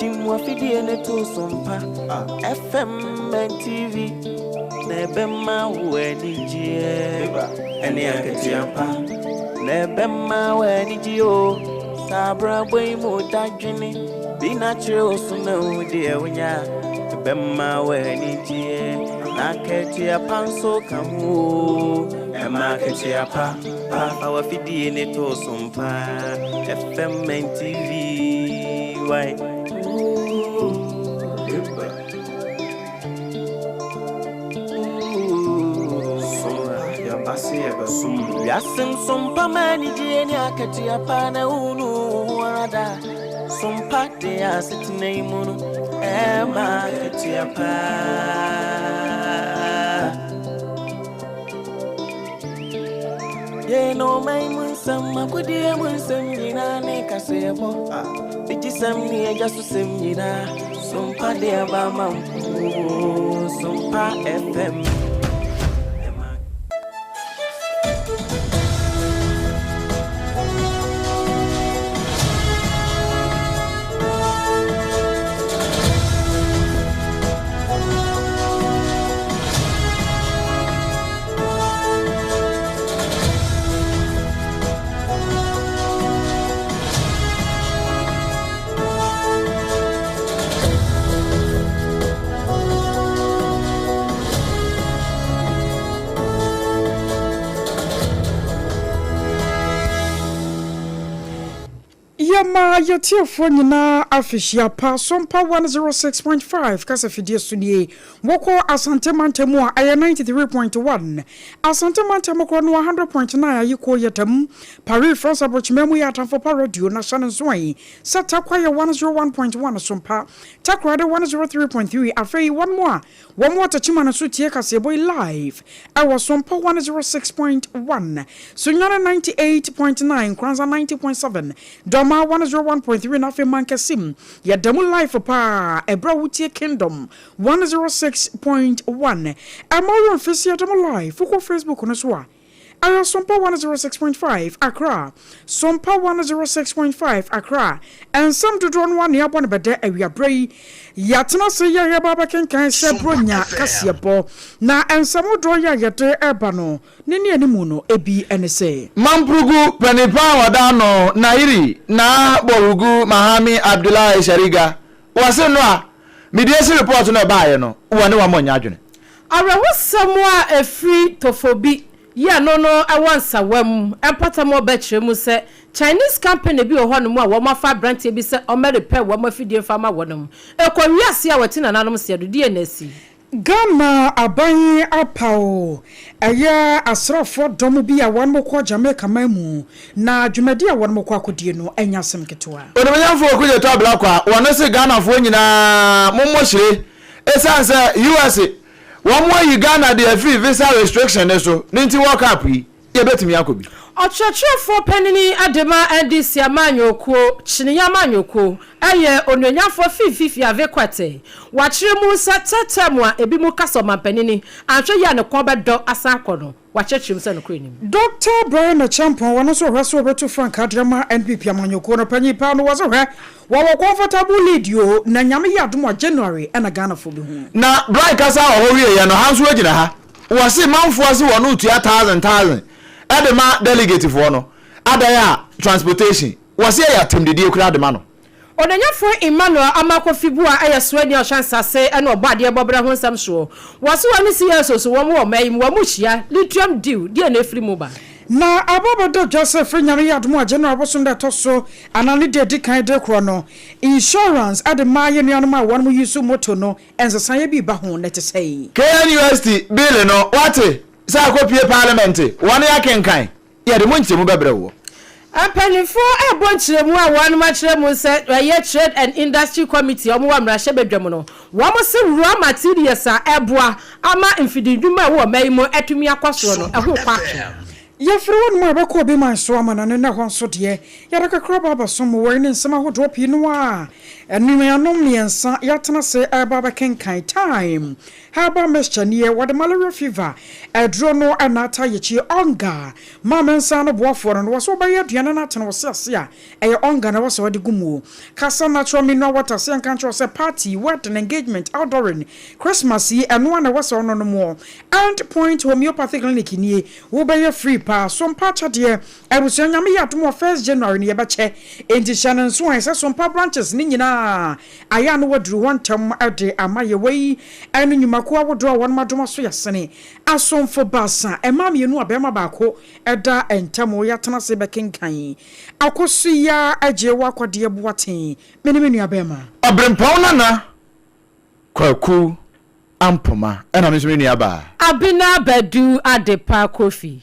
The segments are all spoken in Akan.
Kyim w'afidie no to so mpa FM and TV na ɛbɛma wo anigyeɛ ɛne akatua pa na ɛbɛma wo anigyeɛ o. Saa abrabɔ yi mu dadwene bi na kyerɛ wo so na wo deɛ wonya ɛbɛma wo anigyeɛ na akatua pa nso ka ho o. Ɛma akatua pa pa fa w'afidie no to so mpa FM and TV why. Wiase nsompa ma anigyeɛ ne akatua pa na wonu wo ho ara da. Sompa de asetena yi mu no ɛma akatua pa. Yɛn ɔman mu nsɛm, akodie mu nsɛm nyinaa ne kaseɛbɔ. Bigyesɛm ne agya so sɛm nyinaa. Sompa de aba ma mpo. Sompa FM. Yɛma yɛtiefoɔ nyinaa afehyia pa. Sompa 106.5 kasafidie so nie. Wokɔ Asante mantam a, ɛyɛ 93.1. Asante mantam korɔ no 100.9 ayiko yɛ tam. Paris France aborɔkyima mu yɛ Atamfo Pa Radio na hyɛ no nso ɛ sɛ Tarkwa yɛ 101.1 Sompa, Takoradi 103.3. Afei wɔn a wɔn wɔ Techiman nso tie kaseɛbɔ yi live ɛwɔ Sompa 106.1, Sunyani 98.9, Nkoranza 90.7, Dormaa 101.3 na afei Mankasim yɛda mu live paa ɛberɛ a wotie Kingdom 106.1. Ɛmma wo werɛ mfi sɛ yɛda mu live wokɔ Facebook no so a ɛyɛ Sompa 106.5 Accra, Sompa 106.5 Accra. Nsɛm dodoɔ no ara na yɛabɔ no bɛdɛ awiaberɛ yi. Yɛatena ase yi a yɛreba abɛkenkan sɛ Buronya kaseɛbɔ. Na nsɛm hodoɔ yi a yɛde reba no, ne nnianimu no, ebi ne sɛ. Mamprugu panin pa a ɔda ano Nayiri Naa Bɔhugu Mahami Abdullahi Shariga wɔse no a mediation report no ɛbaeɛ no wɔne wɔn nyɛ adwene. Awerɛhosɛm a ɛfiri Tofobi yi a no no wɔ Nsawam mpɔtam hɔ bɛkyerɛ mu sɛ Chinese company bi wɔ hɔnom a wɔafa aberanteɛ bi sɛ ɔmmɛ repair wɔn afidie mfa ma wɔnom. Ɛkɔ wiase a wɔte nananom seɛ do, deɛn na asi? Ghana aban apaw ɛyɛ asraafoɔ dɔm bi a wɔn kɔ Jamaica man mu na dwumadi a wɔn kɔ akɔdie no nyɛ asɛm ketewa. Onimuonyamfoɔ Okudzeto Ablakwa wɔno se Ghanafoɔ nyinaa mommɔ hyire esiane sɛ US wɔn ayi Ghana de afiri visa restriction no so no nti World Cup yi yɛbɛtumi akɔ bi. Ɔkyerɛkyerɛfoɔ panini de ma NDC amanyɔkuo, Kyeneɛ amanyɔkuo, yɛ Onuonyamfoɔ Fiifi Fiave Kwetey. Wakyerɛ mu sɛ tɛɛtɛɛ mu a ebinom ka sɛ ɔmanpanini anhwɛ yie a ne kɔn bɛdɔ asan akɔ no, wakyerɛkyerɛ mu sɛ nokorɛ nnim. Dɔkta Brian Acheampong, ɔno nso ɔhwɛ sɛ ɔbɛtu frankaa de ama NPP amanyɔkuo no panyin paa no, wɔse hwɛ, wɔwɔ comfortable lead o, na Nyame yɛ adom a January na Ghanafoɔ bɛhu. Na Brian kasa wɔ hɔ wieɛ no, ha nso agyina ha. Wɔse manfoɔ se wɔn retua thousand thousand de ma delegate foɔ no, adan a transportation, wɔse ɛyɛ atɛmdidie koraa de ma no. Onanyafo Emmanuel Amarh-Kofi Buah yɛ soani a ɔhwɛ nsase ne ɔbɔadeɛ bɔberɛ ho nsɛm soɔ. Wɔse wɔne CSOs wɔn wɔ ɔman yi mu, wɔn rehyia, Lithium deal, deɛ na ɛfiri mu ba? Na aba bɛda dwa sɛ firi Nyame yɛ adom a January bosom da ɛtɔ so anan ne da ɛdi kan de rekorɔ no, insurance de ma yɛn nuanom a wɔnom use moto no nsesaeɛ bi reba ho na ɛte sɛn? KNUST bill no woate sɛ akɔpue parliament, wɔne akenkan. Yɛde mo nkyerɛmu bɛbrɛ woɔ. Mpaninfoɔ rebɔ nkyerɛmu a wɔnom akyerɛ mu sɛ ɛyɛ Trade and Industry Committee a wɔn wɔ mmarahyɛbadwa mu no, wɔn se raw materials a ɛboa ama mfididwuma a ɛwɔ ɔman yi mu atumi akɔ soɔ no, ɛho kɔ atwe. Yɛfiri hɔnom a yɛbɛkɔ obi man so ama no ne nnɛ hɔ nso deɛ, yɛde kakra ba abɛsom mo. Wei ne nsɛm ahodoɔ pii no a anuanom mmiɛnsa yɛatena ase reba abɛkenkan. Thyme Herbal Mixture nie, wɔde malaria fever aduro no na ata yɛkyi. Onga Maame nsa ano boafoɔ no no, wɔ sɛ wobɛyɛ aduane no atene wo se ase a, ɛyɛ Onga na ɛwɔ sɛ wɔde gu mu. Kasa Natural Mineral Water sɛ yɛnka nkyerɛ wo sɛ party, wedding, engagement, outdooring, Christmas yi, ɛno ara na ɛwɔ sɛ wononom wɔ End Point Homeopathy Clinic nie. Wo bɛyɛ free paa Sompa akyɛdeɛ abusua Nyame yɛ adom wɔ first January no yɛbɛkyɛ enti hyɛ no nso ɛ sɛ Sompa branches no nyinaa ayɛ a na waduru hɔ ntɛm de ama yɛ Wei ɛne nnwumakuo ahodoɔ a wɔnom adom aso yɛsene asomfo baasa mmaa mmienu a barima baako da ntam yɛatena ase bɛkenkan Akosua Agyewa Kwadeɛ Boateng me ne me nua barima. Ɔbrempɔn Nana Kwaku Ampoma ɛna me nso me nua baa. Abena Badu Adepa Kofi.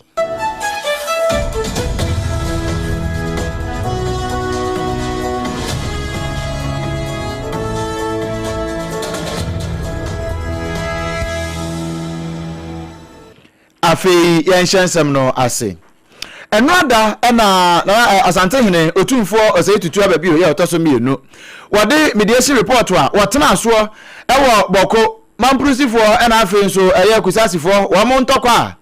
Afei yɛnhyɛ nsɛm no ase. Ɛno ada na Nana Asantehene Otumfoɔ Osei Tutu Ababio yɛ ɔtɔ so mmienu. Wɔde mediation report a wɔtenaa soɔ wɔ Bɔko, Mampurusifoɔ ɛna afei nso ɛyɛ Kusasifoɔ wɔn ntɔkwa a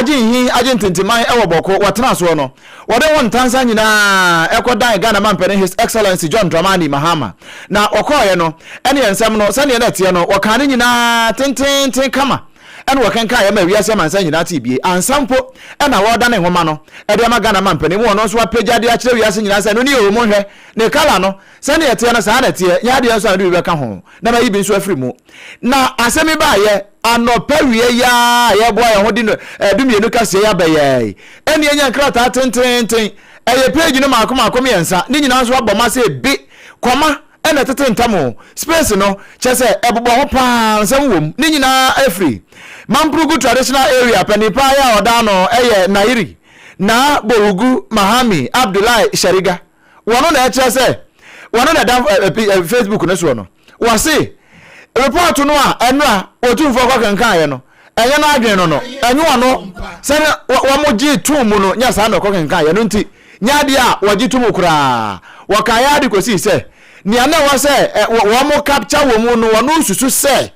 agye nhin agye ntintiman wɔ Bɔko wɔtenaa soɔ no, wɔde ho ntansa nyinaa ɛkɔdan Ghana Mampanin His Excellency John Dramani Mahama. Na wɔkɔɔeɛ no, ɛneɛ nsɛm no sɛdeɛ na ɛteɛ no wɔkaa ne nyinaa tenteenten kama. Ɛna wɔkenkan ma wiase amansan nyinaa tee bie ansa mpo na wɔredane nwoma no de ama Ghana mampanin mu ɔno nso apagya de akyerɛ wiase nyinaa sɛ ɛno nie oo monhwɛ ne colour no sɛdeɛ ɛteɛ no saa na ɛteɛ nyɛ adeɛ nso a mede bi bɛka ho na mayi bi nso afiri mu na asɛm yi baayɛ anɔpa wie yi ara a yɛreboa yɛn ho de no dumienu kaseɛ yi abɛyɛe ɛne anya nkrataa tenteenten ɛyɛ page no maako maako mmiɛnsa ne nyinaa nso abɔ ma sɛ bi kɔma Ɛna ɛtete ntam o, space no, kyerɛ sɛ ɛbobɔ ho paa, nsɛm wom. Ne nyinaa firi Mamprugu Traditional Area panin paa yi a ɔda ano yɛ Nairi Naa Bowugu Mahami Abdullahi Shariga. Wɔno na ɛkyerɛ sɛ wɔno na ɛda Facebook no soɔ no. Wɔse report no a ɛnora Otumfoɔ kɔkenkaeɛ no, ɛnyɛ n'adwene no no, ɛnyɛ ɔno sɛne wɔn gye too mu no nyɛ saa na ɔkɔ kenkan yɛ no nti nyɛ adeɛ a wɔgye to mu koraa. Wɔkaeɛ ara de kɔsii sɛ nea na ɛwɔ sɛ wɔn capture wɔ mu no wɔn susu sɛ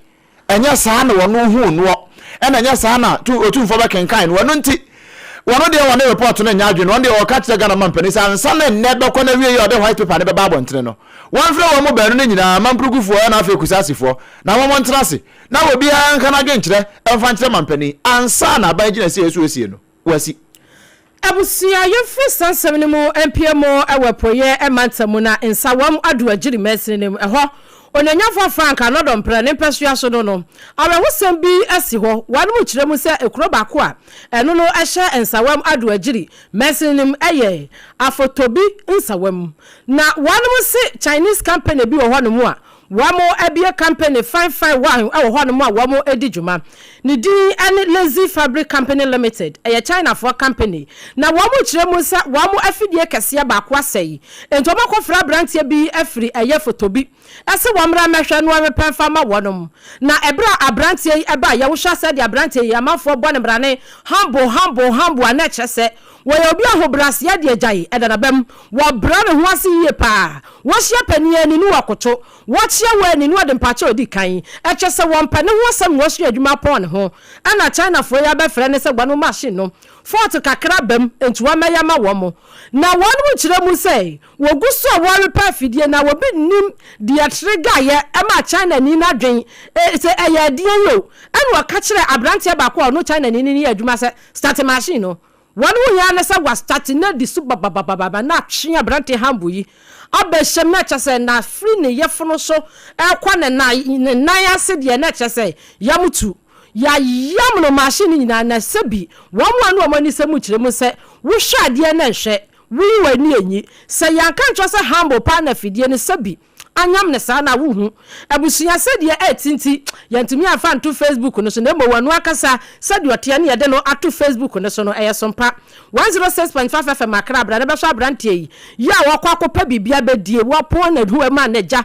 ɛnyɛ saa na wɔn huu noɔ ɛna ɛnyɛ saa na otumfoɔ bɛkenkan no ɛno nti wɔn deɛ wɔne report no nyɛ adwene wɔn deɛ wɔka kyerɛ Ghana mampanin sɛ ansa na nnɛ bɛkɔ na wie yɛ ɔde white paper no bɛba abɔntene no wɔmfrɛ wɔn mu baanu no nyinaa mampurugufoɔ ɛna afei kusaasifoɔ na wɔn ntena ase na obiara nka n'adwenkyerɛ mfa nkyerɛ manpanin ansa na aban gyinasie a ɛsɛ osie no, wasi. Abusua, yɛmfiri saa nsɛm no mu mpue mo wɔ apueɛ mantam mu na Nsawam Ado Agyiri mansini no mu. Ɛhɔ, Onuonyamfoɔ Frank Anɔdɔ Mprɛ ne mpɛsoa so no no, awerɛhosɛm bi asi hɔ. Wɔnom kyerɛ mu sɛ ekuro baako a ɛno no hyɛ Nsawam Ado Agyiri mansini no mu yɛ Afotobi Nsawam. Na wɔnom se Chinese company bi wɔ hɔnom a Wɔabue company fine fine one wɔ hɔnom a wɔdi dwuma. Ne din ne Lazy Fabric Company Limited. Ɛyɛ Chinafoɔ company. Na wɔkyerɛ mu sɛ wɔn afidie kɛseɛ baako asɛe. Enti wɔakɔfrɛ aberanteɛ bi afiri ɛyɛ Fotobi sɛ wɔmmra mmɛhwɛ na ɔrepɛ mfa mma wɔnom. Na ɛberɛ a aberanteɛ yi baeɛ, wohwɛ a sɛdeɛ aberanteɛ yi amanfoɔ bɔ no mmrane, humble, humble, humble a na ɛkyerɛ sɛ wɔyɛ obi ahobrɛaseɛ deɛ gyae ɛda n'abam. Wɔbrɛ ne ho ase yie paa. Wɔhyia panin ani ne wɔkoto. Wɔkyea wɔ ani ne wɔde mpakyɛw di kan. Ɛkyerɛ sɛ wɔmpɛ ne ho asɛm na wɔasua adwuma apɔn ne ho. Ɛna Chinafoɔ yi abɛfrɛ no sɛ wɔn machine no fault kakra aba mu nti wɔmmɛyɛ ma wɔn. Na wɔnom kyerɛ mu sɛ wɔgu so a wɔrepa afidie na obi nnim deɛ trigger-yɛ maa Chinani no adwen sɛ ɛyɛ ɛdeɛn o. Ɛna ɔka kyerɛɛ abranteɛ baako a ɔno Chinani no yɛ adwuma sɛ start machine no. Wɔn ho hia ne sɛ wastate na adi so bababababa na atwe aberante humble yi abɛhyɛ mu na kyerɛ sɛ na firi ne yɛfono so ɛkɔ ne nan ne nan ase deɛ na kyerɛ sɛ yam tu yayam no machine no nyinaa na sɛbi wɔn a ne wɔn ani sɛ mu kyerɛ mu sɛ wohwɛ adeɛ na nhwɛ woyi w'ani enyi sɛ yɛanka nkyerɛ sɛ humble paa na afidie no sɛbi anyam no saa na wohu abusua sɛdeɛ ɛte nti yɛntumi amfa anto Facebook no so na mmom ɔno ankasa sɛdeɛ ɔteɛ ne yɛde no ato Facebook no so no ɛyɛ sompa 106.5 FM Accra bra na bɛhwɛ abranteɛ yi yɛ a ɔkɔ akɔpɛ biribi abɛdie wɔpɔn n'aduwa mu a n'agya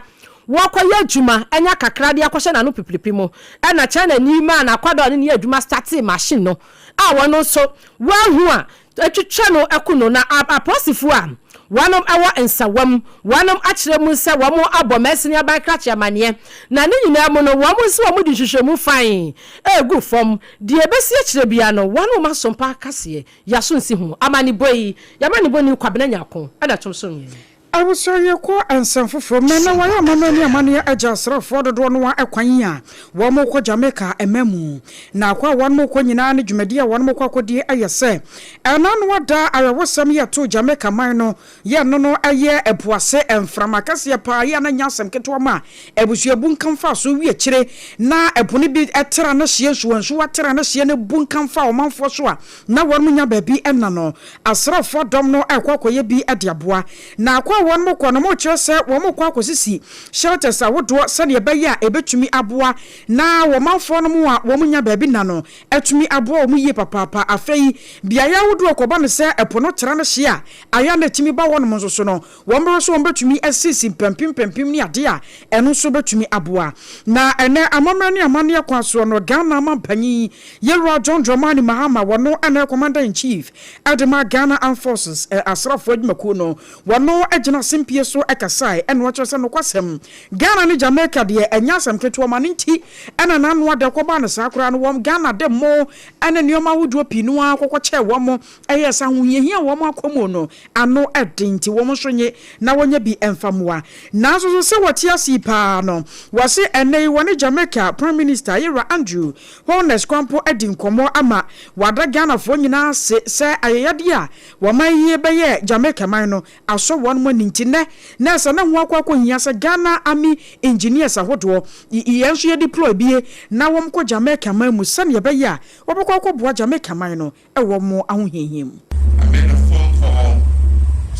wɔkɔyɛ adwuma anya kakra de akɔhyɛ n'ano pipiripi mu ɛna China ni maa n'akwadaa a ɔne no yɛ adwuma startee machine no a wɔno nso wɔahu a. Twitwa no ku no, na apolisifo a wɔnom wɔ nsawam wɔnom akyerɛ mu sɛ wɔn abɔ mansini aban krakye amaneɛ, na ne nyinaa mu no wɔn nso wɔn de nhwehwɛmu fann regu fam. Deɛ ɛbɛsi akyire biara no wɔnom aso mpa kaseɛ, yaso nsi ho. Amanebɔ yi, y'amanebɔni Kwabena Nyarko na ɛtom so yɛn. Abusua yɛkɔ nsɛm foforɔ mu na wɔayɛ amammerɛ ne amanneɛ agya asraafoɔ dodoɔ no ara kwan a wɔrekɔ Jamaica mma mu. Na kɔ a wɔrekɔ nyinaa ne dwumadie a wɔrekɔ akɔdie yɛ sɛ ɛna no ada awerɛhosɛm yɛ too Jamaica man no yɛ no no yɛ ɛpo ase mframa kɛseɛ paa yɛ a na nyɛ asɛm ketewa ma abusua bunkam faa so wi akyire na ɛpo no bi tra no hyeɛ nsuwansuwa tra no hyeɛ no bunkam faa ɔmanfoɔ so a na wɔn nya baabi nna no asraafoɔ dɔm no rekɔ akɔyɛ bi de aboa. Na kɔ a wɔrekɔ no, wɔrekyerɛ sɛ wɔrekɔ akɔsisi shelters ahodoɔ sɛdeɛ ɛbɛyɛ a ɛbɛtumi aboa na wɔn manfoɔ no a wɔnnya baabi nna no atumi aboa wɔn yie papaapa. Afei beaeɛ ahodoɔ kɔba no sɛ ɛpo no tra no hye a, ayɛ a na ɛtumi ba hɔnom nso so no, wɔbɛhwɛ sɛ wɔbɛtumi asisi mpampim mpampim ne adeɛ a ɛno nso bɛtumi aboa. Na ɛnnɛ amammerɛ ne amanneɛ kwan soɔ no, Ghana manpanyin Yɛwura John Dramani Mahama, wɔno na ɛyɛ Commander in Chief de ma Ghana Armed Forces asraafoɔ adwumakuo no, wɔno gyina asɛmpie so kasae na ɔkyerɛ sɛ nokwasɛm Ghana ne Jamaica deɛ ɛnyɛ asɛm ketewa ma no nti na n'ano ada kɔbaa no saa koraa no wɔn Ghana de mo ne nneɛma ahodoɔ pii no ara kɔkɔ kyɛɛ wɔn ɛyɛɛ sɛ ahohiahia a wɔn akɔ mu no ano den nti wɔn nso nye na wɔnyɛ bi mfa mmoa. Nanso so sɛ wɔte ase yi paa no wɔse ɛnnɛ yi wɔne Jamaica Prime Minister Yewura Andrew Holness koraa mpo adi nkɔmmɔ ama wɔada Ghanafoɔ nyinaa ase sɛ ayɛyɛdeɛ a wɔman yi bɛyɛɛ Jamaica man no asɔ wɔn ani nti nnɛ na ɛsɛ ne ho akɔ akɔhia sɛ Ghana Army Engineers ahodoɔ yɛn nso yɛ deploy bie na wɔn kɔ Jamaica man mu sɛdeɛ ɛbɛyɛ a wɔbɛkɔ akɔboa Jamaica man no wɔ wɔn ahohiahia mu. I made a phone call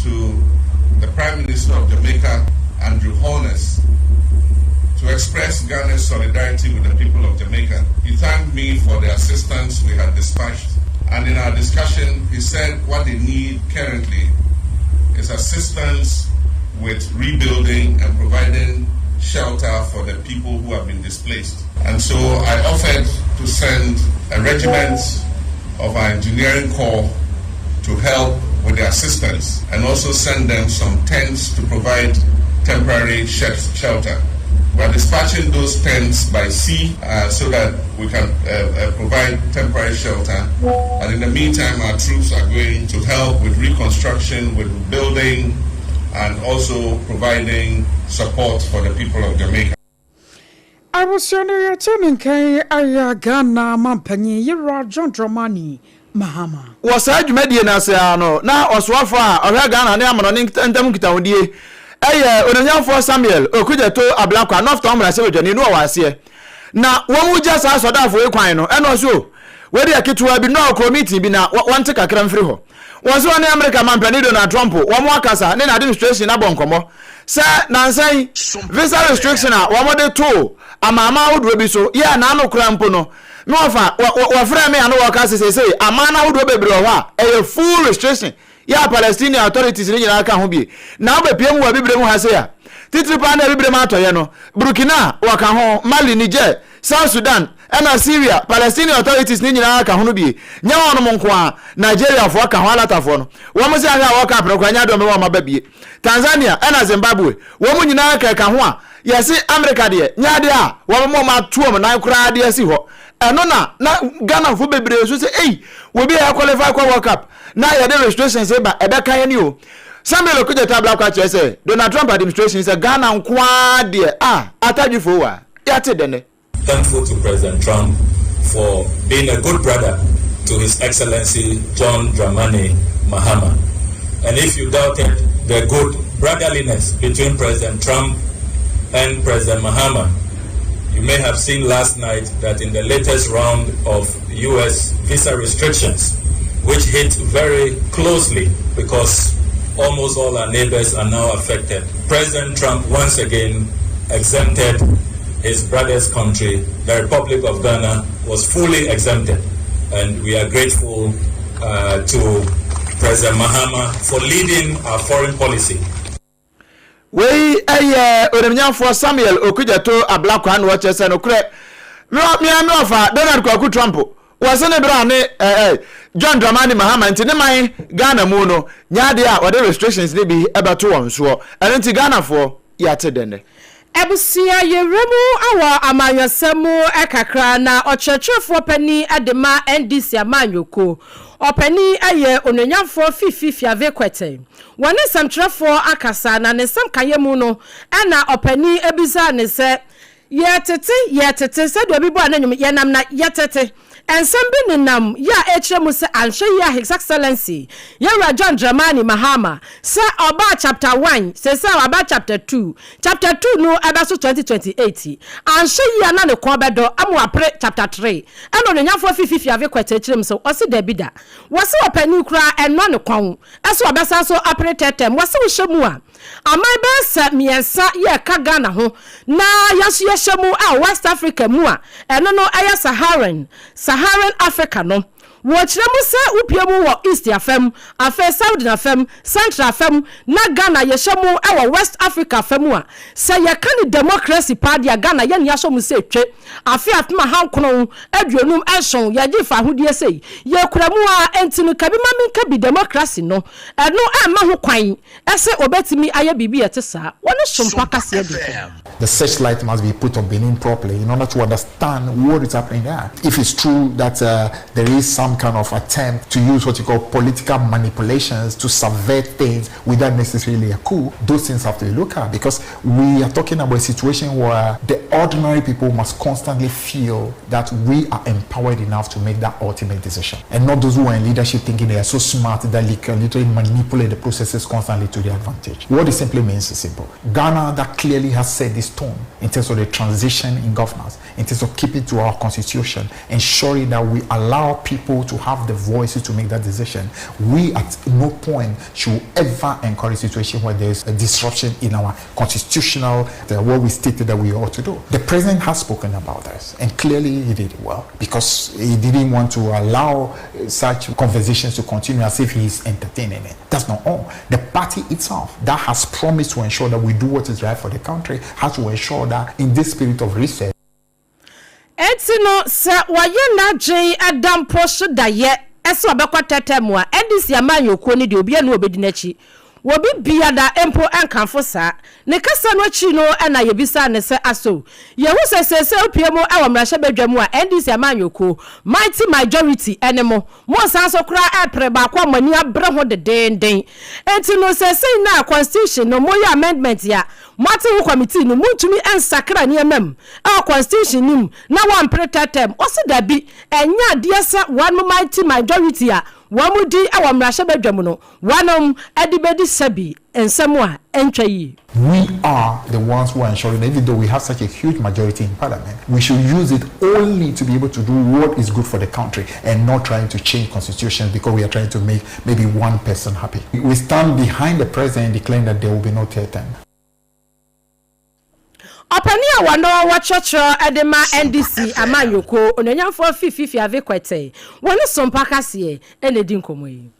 to the Prime Minister of Jamaica, Andrew Holness, to express Ghana's solidarity with the people of Jamaica. He thanked me for the assistance we had dispatched, and in our discussion, he said what they need currently is assistance with rebuilding and providing shelter for the people who have been displaced. And so I offered to send a regiment of our engineering corps to help with the assistance and also send them some tents to provide temporary shelter. We are dispatching those tents by sea so that we can provide temporary shelter. And in the meantime, our troops are going to help with reconstruction, with building, and also providing support for the people of Jamaica. Abusua no yɛte ne nkan ayɛ Ghana mampanyin Yewura John Dramani Mahama. Wɔ saa dwumadie no ase ara no, na ɔsoafoɔ a ɔhwɛ Ghana ne amanɔne ntam nkitahodie yɛ Onuonyamfoɔ Samuel Okudzeto Ablakwa, North Tongu mmarahyɛbadwani no wɔ wɔ aseɛ. Na wɔn gya saa sɔdaafoɔ yi kwan no, ɛna ɔse o, wei deɛ ketewa bi, nnora ɔkɔɔ meeting bi na wɔnte kakra mfiri hɔ. Wɔn se wɔne Amerika mampanin Donald Trump wɔn akasa ne n'administration abɔ nkɔmmɔ sɛ nansa yi visa restriction a wɔn de too amanaman ahodoɔ bi so yɛ a n'ano koraa mpo no na wɔfa wɔfrɛ me a na wɔka sɛ seesei aman ahodoɔ bebree wɔ hɔ a ɛyɛ full restriction yɛ a Palestinian authorities no nyinaa ka ho bi na wobɛpie mu wɔ abibire mu ha sei a titiri paa na abibire mu atɔyɛ no Burkina wɔka ho, Mali, Niger, South Sudan ɛna Syria, Palestinian authorities no nyinaa ka ho no bie. Nyɛ wɔnom nko ara, Nigeriafoɔ ka ho, Alatafoɔ no wɔn se ahwɛ a World Cup no koraa nyɛ adeɛ wɔbɛma wɔn aba bie. Tanzania ɛna Zimbabwe wɔn nyinaa kɛka ho a yɛse America deɛ nyɛ adeɛ a wɔbɛma wɔn ato wɔn nan koraa de asi hɔ. Ɛno na na Ghanafoɔ bebree nso sɛ ei obi a yɛaqualify kɔ World Cup na yɛde restrictions ba ɛbɛka yɛn o. Samuel Okudzeto Ablakwa kyerɛ sɛ Donald Trump administration sɛ Ghana nko ara deɛ a atadwefo wɔ a yɛate dɛ nnɛ. Thankful to President Trump for being a good brother to His Excellency John Dramani Mahama. And if you doubted the good brotherliness between President Trump and President Mahama, you may have seen last night that in the latest round of U.S. visa restrictions, which hit very closely because almost all our neighbors are now affected, President Trump once again exempted his brother's country, the Republic of Ghana, was fully exempted. And we are grateful to President Mahama for leading our foreign policy. Wei yɛ Onimnyamfoɔ Samuel Okudzeto Ablakwa na ɔkyerɛ sɛ nokorɛ mea me ɔfa Donald Kwaku Trump. Wɔse ne bra ne eh, John Dramani Mahama nti ne man Ghana mu no nyɛ adeɛ a wɔde restrictions no bi bɛto wɔn soɔ. Ɛno nti Ghanafoɔ yɛate dɛn nnɛ? Abusua yɛwura mu wɔ amanyɔsɛm mu kakra na ɔkyerɛkyerɛfoɔ panin de ma NDC amanyɔkuo ɔpanin yɛ Onuonyamfoɔ Fifi Fiave Kwetey. Wɔne nsɛmtwerɛfoɔ akasa na ne nsɛm kaeɛ mu no na ɔpanin bisaa no sɛ Yɛtete, yɛtete, sɛdeɛ obi bɔɔ ne nnwom, yɛnam na yɛtete. Nsɛm bi nenam yɛ a ɛrekyerɛ mu sɛ anhwɛ yie a His Excellency, Yɛwura John Dramani Mahama, sɛ ɔbaa chapter one, seesei a waba chapter two, chapter two no ɛbɛso 2028, anhwɛ yie a na ne kɔn bɛdɔ ama wapere chapter three. Ɛna Onuonyamfoɔ Fifi Fiavi Kwetey kyerɛ mu sɛ ɔse dabi da. Wɔse ɔpanin koraa ɛnnɔ ne kɔn sɛ ɔbɛsan so apere third term. Wɔse wohyɛ mu a, Aman bɛyɛ sɛ miɛnsa yɛ ka Ghana ho na yɛn nso yɛhyɛ mu a West Africa mu a ɛno no ɛyɛ Saharan, Saharan Africa no. Wɔkyerɛ mu sɛ wopue mu wɔ East afam, afei Southern afam, Central afam na Ghana yɛhyɛ mu wɔ West Africa afa mu a sɛ yɛka no democracy paa deɛ a Ghana yɛnni asɔ mu sɛ twe. Afe 1957 yɛgyee fahodie sei yɛkura mu ara enti no kabi ma menka bi democracy no ɛno ɛmma ho kwan Sɛ obetumi ayɛ biribi a ɛte saa. Wɔne Sompa kaseɛ di nkɔmmɔ. The searchlight must be put on Benin properly in order to understand what is happening there. If it's true that uh, there is some kind of attempt to use what you call political manipulations to subvert things without necessarily a coup, those things have to be looked at because we are talking about a situation where the ordinary people must constantly feel that we are empowered enough to make that ultimate decision and not those who are in leadership thinking they are so smart that they can literally manipulate the processes constantly to their advantage. What it simply means is simple. Ghana that clearly has set this tone in terms of the transition in governance, in terms of keeping to our constitution, ensuring that we allow people to have the voices to make that decision. We at no point should ever encourage a situation where there is a disruption in our constitutional, the, what we stated that we ought to do. The president has spoken about this, and clearly he did well because he didn't want to allow such conversations to continue as if he's entertaining it. That's not all. The party itself that has promised to ensure that we do what is right for the country has to ensure that in this spirit of research, Enti no, sɛ wɔyɛ n'adwen da mpo so dayɛ sɛ ɔbɛkɔ tɛtɛ mu a, NDC amanyɔkuo no deɛ obiara nni hɔ a ɔbɛdi n'akyi. Obi biada mpo nkamfo saa. Ne kasa no akyiri no na yɛbisaa no sɛ aso yɛhu sɛ seesei wopue mu wɔ mmarahyɛbadwa mu a NDC amanyɔkuo, mighty majority, ne mo, monsan so koraa repere baako a mo ani abere ho dedeenden. Enti no seesei no a constitution no moyɛ amendment a moate ho committee no montumi nsakra nneɛma mu wɔ constitution no mu na wɔmpere third term. Ɔse dabi, ɛnyɛ adeɛ sɛ wɔn mighty majority a wɔdi wɔ mmarahyɛbadwa mu no Wɔnom de bɛdi sɛbi nsɛm a ɛntwa yie. We are the ones who are ensuring that even though we have such a huge majority in parliament, we should use it only to be able to do what is good for the country and not trying to change constitutions because we are trying to make maybe one person happy. We stand behind the president declaring that there will be no third term. Ɔpanin a wɔno wɔkyerɛkyerɛ de ma NDC amanyɔkuo, Onuonyamfoɔ Fifi Fiavi Kwetey, wɔne Sompa Kaseɛ na ɛdi nkɔmmɔ yi.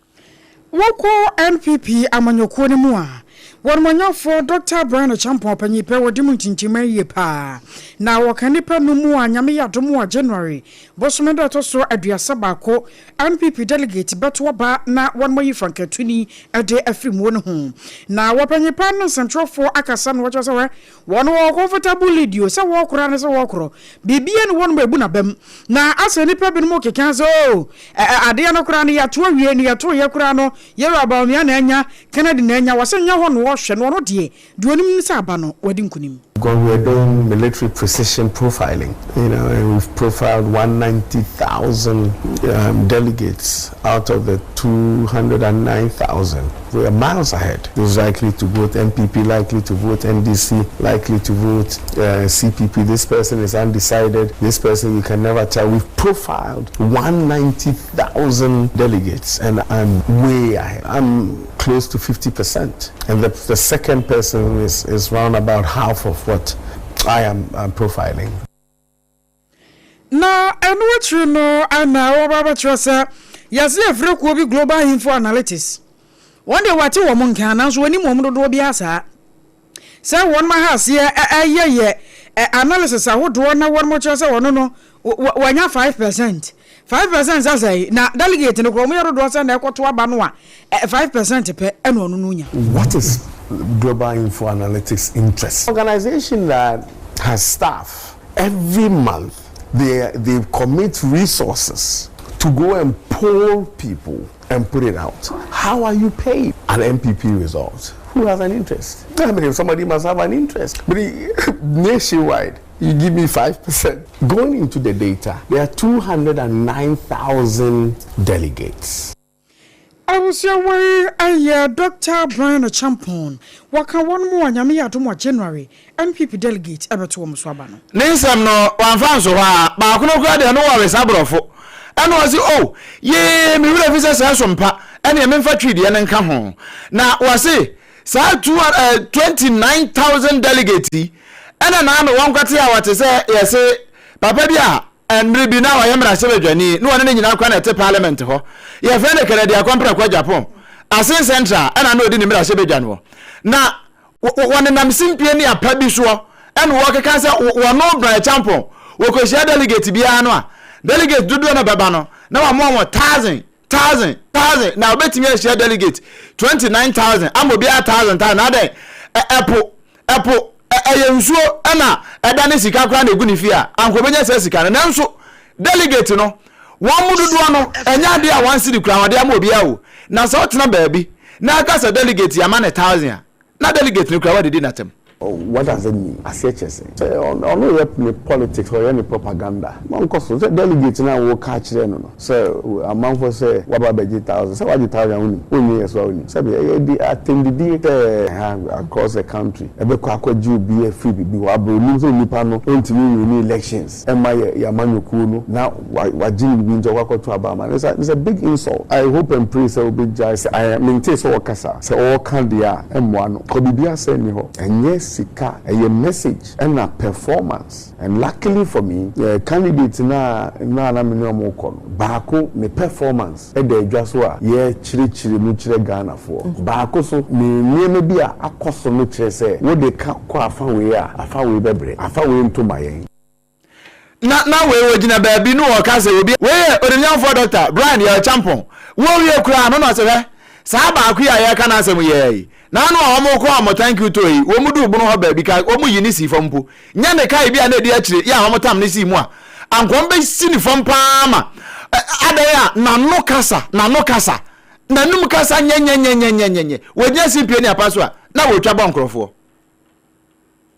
Wɔkɔ NPP amanyɔkuo no mu a, wɔnumonyamfoɔ Dɔkta Brian Acheampong ɔpanyin pɛ wɔdi mu ntintimma yie paa. Na wɔka nnipa num mu a Nyame yɛ adom a January bosome da ɛtɔ so 31 NPP delegate bɛto aba na wɔnom ayi frankatuni de afiri muo no ho. Na wɔpanyin paa no nsɛmtwerɛfoɔ akasa na wɔkyerɛ sɛ wɛ wɔn wɔ comfortable lead o sɛ wɔkorɔ ane sɛ wɔkorɔ biribia ne wɔnom ɛbu n'abam na asɛ nnipa binom keka sɛ o adeɛ no koraa no yɛato awie no yɛto yɛ koraa no yɛwura Bawumia na anya Kennedy na anya wɔsɛ nyɛ hɔ na wɔhwɛ no ɔno deɛ deɛ onim ne sɛ aba no wadi nkunim. Because we are doing military precision profiling, you know, and we've profiled 190,000 um, delegates out of the 209,000. We are miles ahead. Those likely to vote NPP, likely to vote NDC, likely to vote uh, CPP. This person is undecided. This person you can never tell. We've profiled 190,000 delegates, and I'm way ahead. I'm close to 50%. And the, the second person is, is round about half of what I am I'm profiling. Na ɛno akyiri no na wɔba abɛkyerɛ sɛ yɛse yɛfrɛ kuo bi Global Info Analytics. Wɔn deɛ wɔate wɔn nka nanso wɔnim wɔn dodoɔ biara saa. Sɛ wɔn aha aseɛ ɛyɛ yɛ analysis ahodoɔ na wɔn kyerɛ sɛ wɔn no wɔanya 5%. 5% sɛ sɛn? Na delegate no koraa wɔyɛ dodoɔ sɛn na ɛkɔto aba no a 5% pɛ ɛna ɔno no nya? What is Global Info Analytics interest? Organization that has staff every month they they commit resources to go and poll people and put it out. How are you paid? An NPP result. Who has an interest? I mean, somebody must have an interest. But nationwide, you give me 5%. Going into the data, there are 209,000 delegates. Abusua wei yɛ Dɔkta Brian Acheampong. Wɔka wɔn mu a Nyame yɛ adom a January NPP delegate bɛto wɔn so aba no. Ne nsɛm no wamfa anso hɔ ara, baako no koraa deɛ no wɔresa borɔfo ɛna ɔse oh yee me werɛ fi sɛ sɛɛ so mpa ɛneɛ memfa twi deɛ no nka ho na wɔse saa 29,000 delegate yi ɛna naano wɔnkɔte a wɔte sɛ yɛse papa bi a Mmere bi na ɔyɛ mmarahyɛbadwani na ɔne ne nyinaa kora na ɛte parliament hɔ. Yɛfrɛ no Kennedy Akompreko Agyapong. Asin Central ɛna na ɔdi ne mmarahyɛbadwa no hɔ. Na wɔnenam simpie ne apa bi soɔ ɛna wɔkeka sɛ wɔno Bryan Acheampong wɔkɔhyia delegate biara no a, delegate dodoɔ na bɛba no na wɔamoa wɔn thousand thousand thousand na obetumi ahyia delegate 29,000 ama obiara thousand thousand na adɛn ɛpo ɛpo ɛyɛ nsuo ɛna ɛda ne sika koraa na egu ne fie a anka obenya saa sika no nanso delegate no wɔn mu dodoɔ no ɛnyɛ adeɛ a wɔn siri koraa wɔde ama obiara o na sɛ ɔtena baabi na aka sɛ delegate yɛ ama ne thousand a na delegate no koraa wadidi n'atɛm. What does it mean? Aseɛ kyerɛ sɛn? Sɛ ɔno yɛ ne politics, ɔyɛ ne propaganda, ma ɔnkɔ so. Sɛ delegate no a woka akyerɛ no no, sɛ amanfoɔ sɛ waba abɛgye thousand, sɛ wagye thousand a wonim, wonnye yɛ so a wonim. Sɛbi ɛyɛ di atɛmdidie sɛ ha across the country ɛbɛkɔ akɔgye obi afiri biribi hɔ abrɛ onim sɛ onipa no ɔntumi nwini elections. Ɛmma yɛ yɛ amanyɔkuo no na wagye ne biribi nti ɔkɔ akɔto aba ama no. It's a it's a big insult. I hope and pray sɛ ɔbɛgyae sɛ I mentee sɛ ɔɔka saa. Sɛ ɔɔka deɛ a ɛmmoa no. Kɔ biribi asɛe nni hɔ. Ɛnyɛ sika, ɛyɛ message ɛna performance. And luckily for me, yɛ candidate no a no a na me ne wɔn rekɔ no, baako ne performance da adwa so a yɛrekyerɛkyerɛ mu kyerɛ Ghanafoɔ. Baako so ne nneɛma bi a akɔ so no kyerɛ sɛ wode ka kɔ afa wei a, afa wei bɛbrɛ, afa wei nto ma yɛn. Na na wei wɔgyina baabi ne wɔka sɛ obi. Wei yɛ onimnyamfoɔ Dɔkta Brian Yɛl Kyampong. Wɔwie koraa no na ɔse hwɛ saa baako yi a yɛreka n'asɛm yi ara yi, n'ano a wɔn kɔ wɔn thank you tour yi, wɔn duu bono hɔ baabi ka wɔn yi ne sii fam mpo. Nyɛ ne kae bi a na ɛdi akyire yi a wɔn tam ne sii mu a, anka wɔn bɛsi ne fam paa ma adɛn a n'ano kasa, n'ano kasa, n'anum kasa nyɛnyɛnyɛnyɛnyɛnyɛ. Wɔgyina simpie ne apa so a, na wɔretwa bɔ nkorɔfoɔ.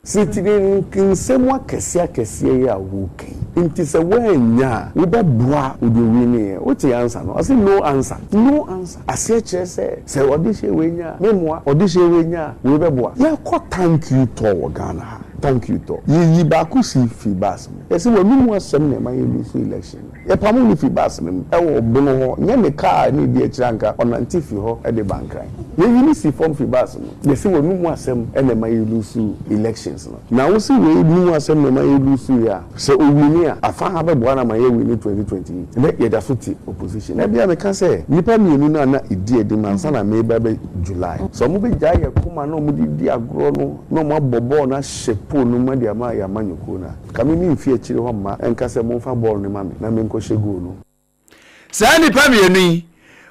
Sitire nsɛm akɛseɛ akɛseɛ yi a woreka yi nti sɛ woannya a wobɛboa wo deɛ ɔwiniiɛ? Wote answer no? Ɔse no answer. No answer. Aseɛ kyerɛ sɛ sɛ ɔdehyeɛ wei nya a memmoa, ɔdehyeɛ wei nya a wei bɛboa. Yɛkɔ thank you tour wɔ Ghana ha, thank you tour. Yɛyi baako si firi bus mu. Yɛse w'anomu asɛm na ɛma yɛ lose election no. Yɛpamoo no firi bus no mu wɔ Bono hɔ, nyɛ ne car ne ɛdi akyire anka ɔnante firi hɔ de ba Nkran. Yɛyi no si fam firi bus mu. Yɛse w'anum asɛm na ɛma yɛ lusu elections no. Na wose wei num asɛm na ɛma yɛ lusu yɛ a, sɛ owini a, afa ha bɛboa no ama yɛ wini 2028. Ɛnɛ yɛda so te opposition. Da biara meka sɛ nnipa mmienu no a na ɛdi anim ansa na mereba bɛ July, sɛ wɔn bɛgyae yɛ koma na wɔn de di agorɔ no na wɔn abɔ bɔɔl no ahyɛ pole no mu de ama yɛ amanyɔkuo no a, nka me memfi akyire hɔ mma nka sɛ momfa bɔɔl no ma me na menkɔhyɛ goal no. Saa nnipa mmienu yi,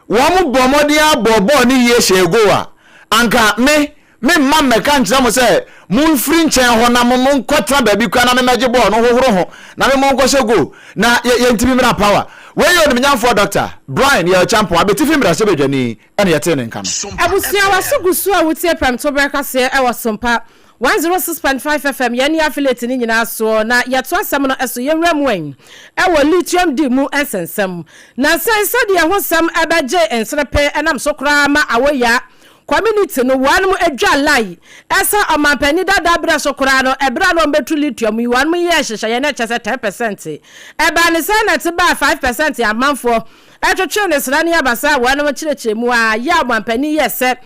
wɔbɔɔ mmɔden ara bɔɔ bɔɔl no yie hyɛɛ goal a, anka me, memma mmɛka nkyerɛ mo sɛ momfiri nkyɛn hɔ na mo monkɔtena baabi koraa na memmɛgye bɔɔl no hohoro ho na me monkɔhyɛ goal na yɛ, yɛntumi mmra power. Wei yɛ onimnyamfoɔ Dɔkta Brian Yaw Acheampong, Abetifi mmarahyɛbadwani, ɛna yɛtee ne nka no. Abusua, w'aso gu so a wotie Prɛmtoberɛ Kaseɛ ɛwɔ Sompa 106.5 FM, yɛn ne affiliate no nyinaa soɔ, na yɛto asɛm no so, yɛnwura mu ɛ wɔ lithium di mu nsɛnsɛm. Nansa yi sɛdeɛ ɛho nsɛm bɛgye nserepe nam so koraa ma Awoya community no wɔnom dwa line sɛ ɔmanpanin dada berɛ so koraa no ɛberɛ a na wɔbɛtu lithium yi wɔnom yɛɛ nhyehyɛeɛ na ɛkyɛ sɛ 10% ɛbaa ne sɛn na ɛte baa 5% amanfoɔ twetwee ne sra ne abasa a wɔnom kyerɛkyerɛ mu a yɛ a ɔmanpanin yɛɛ sɛ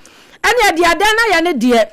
ɛneɛ deɛ adɛn na yɛ ne deɛ.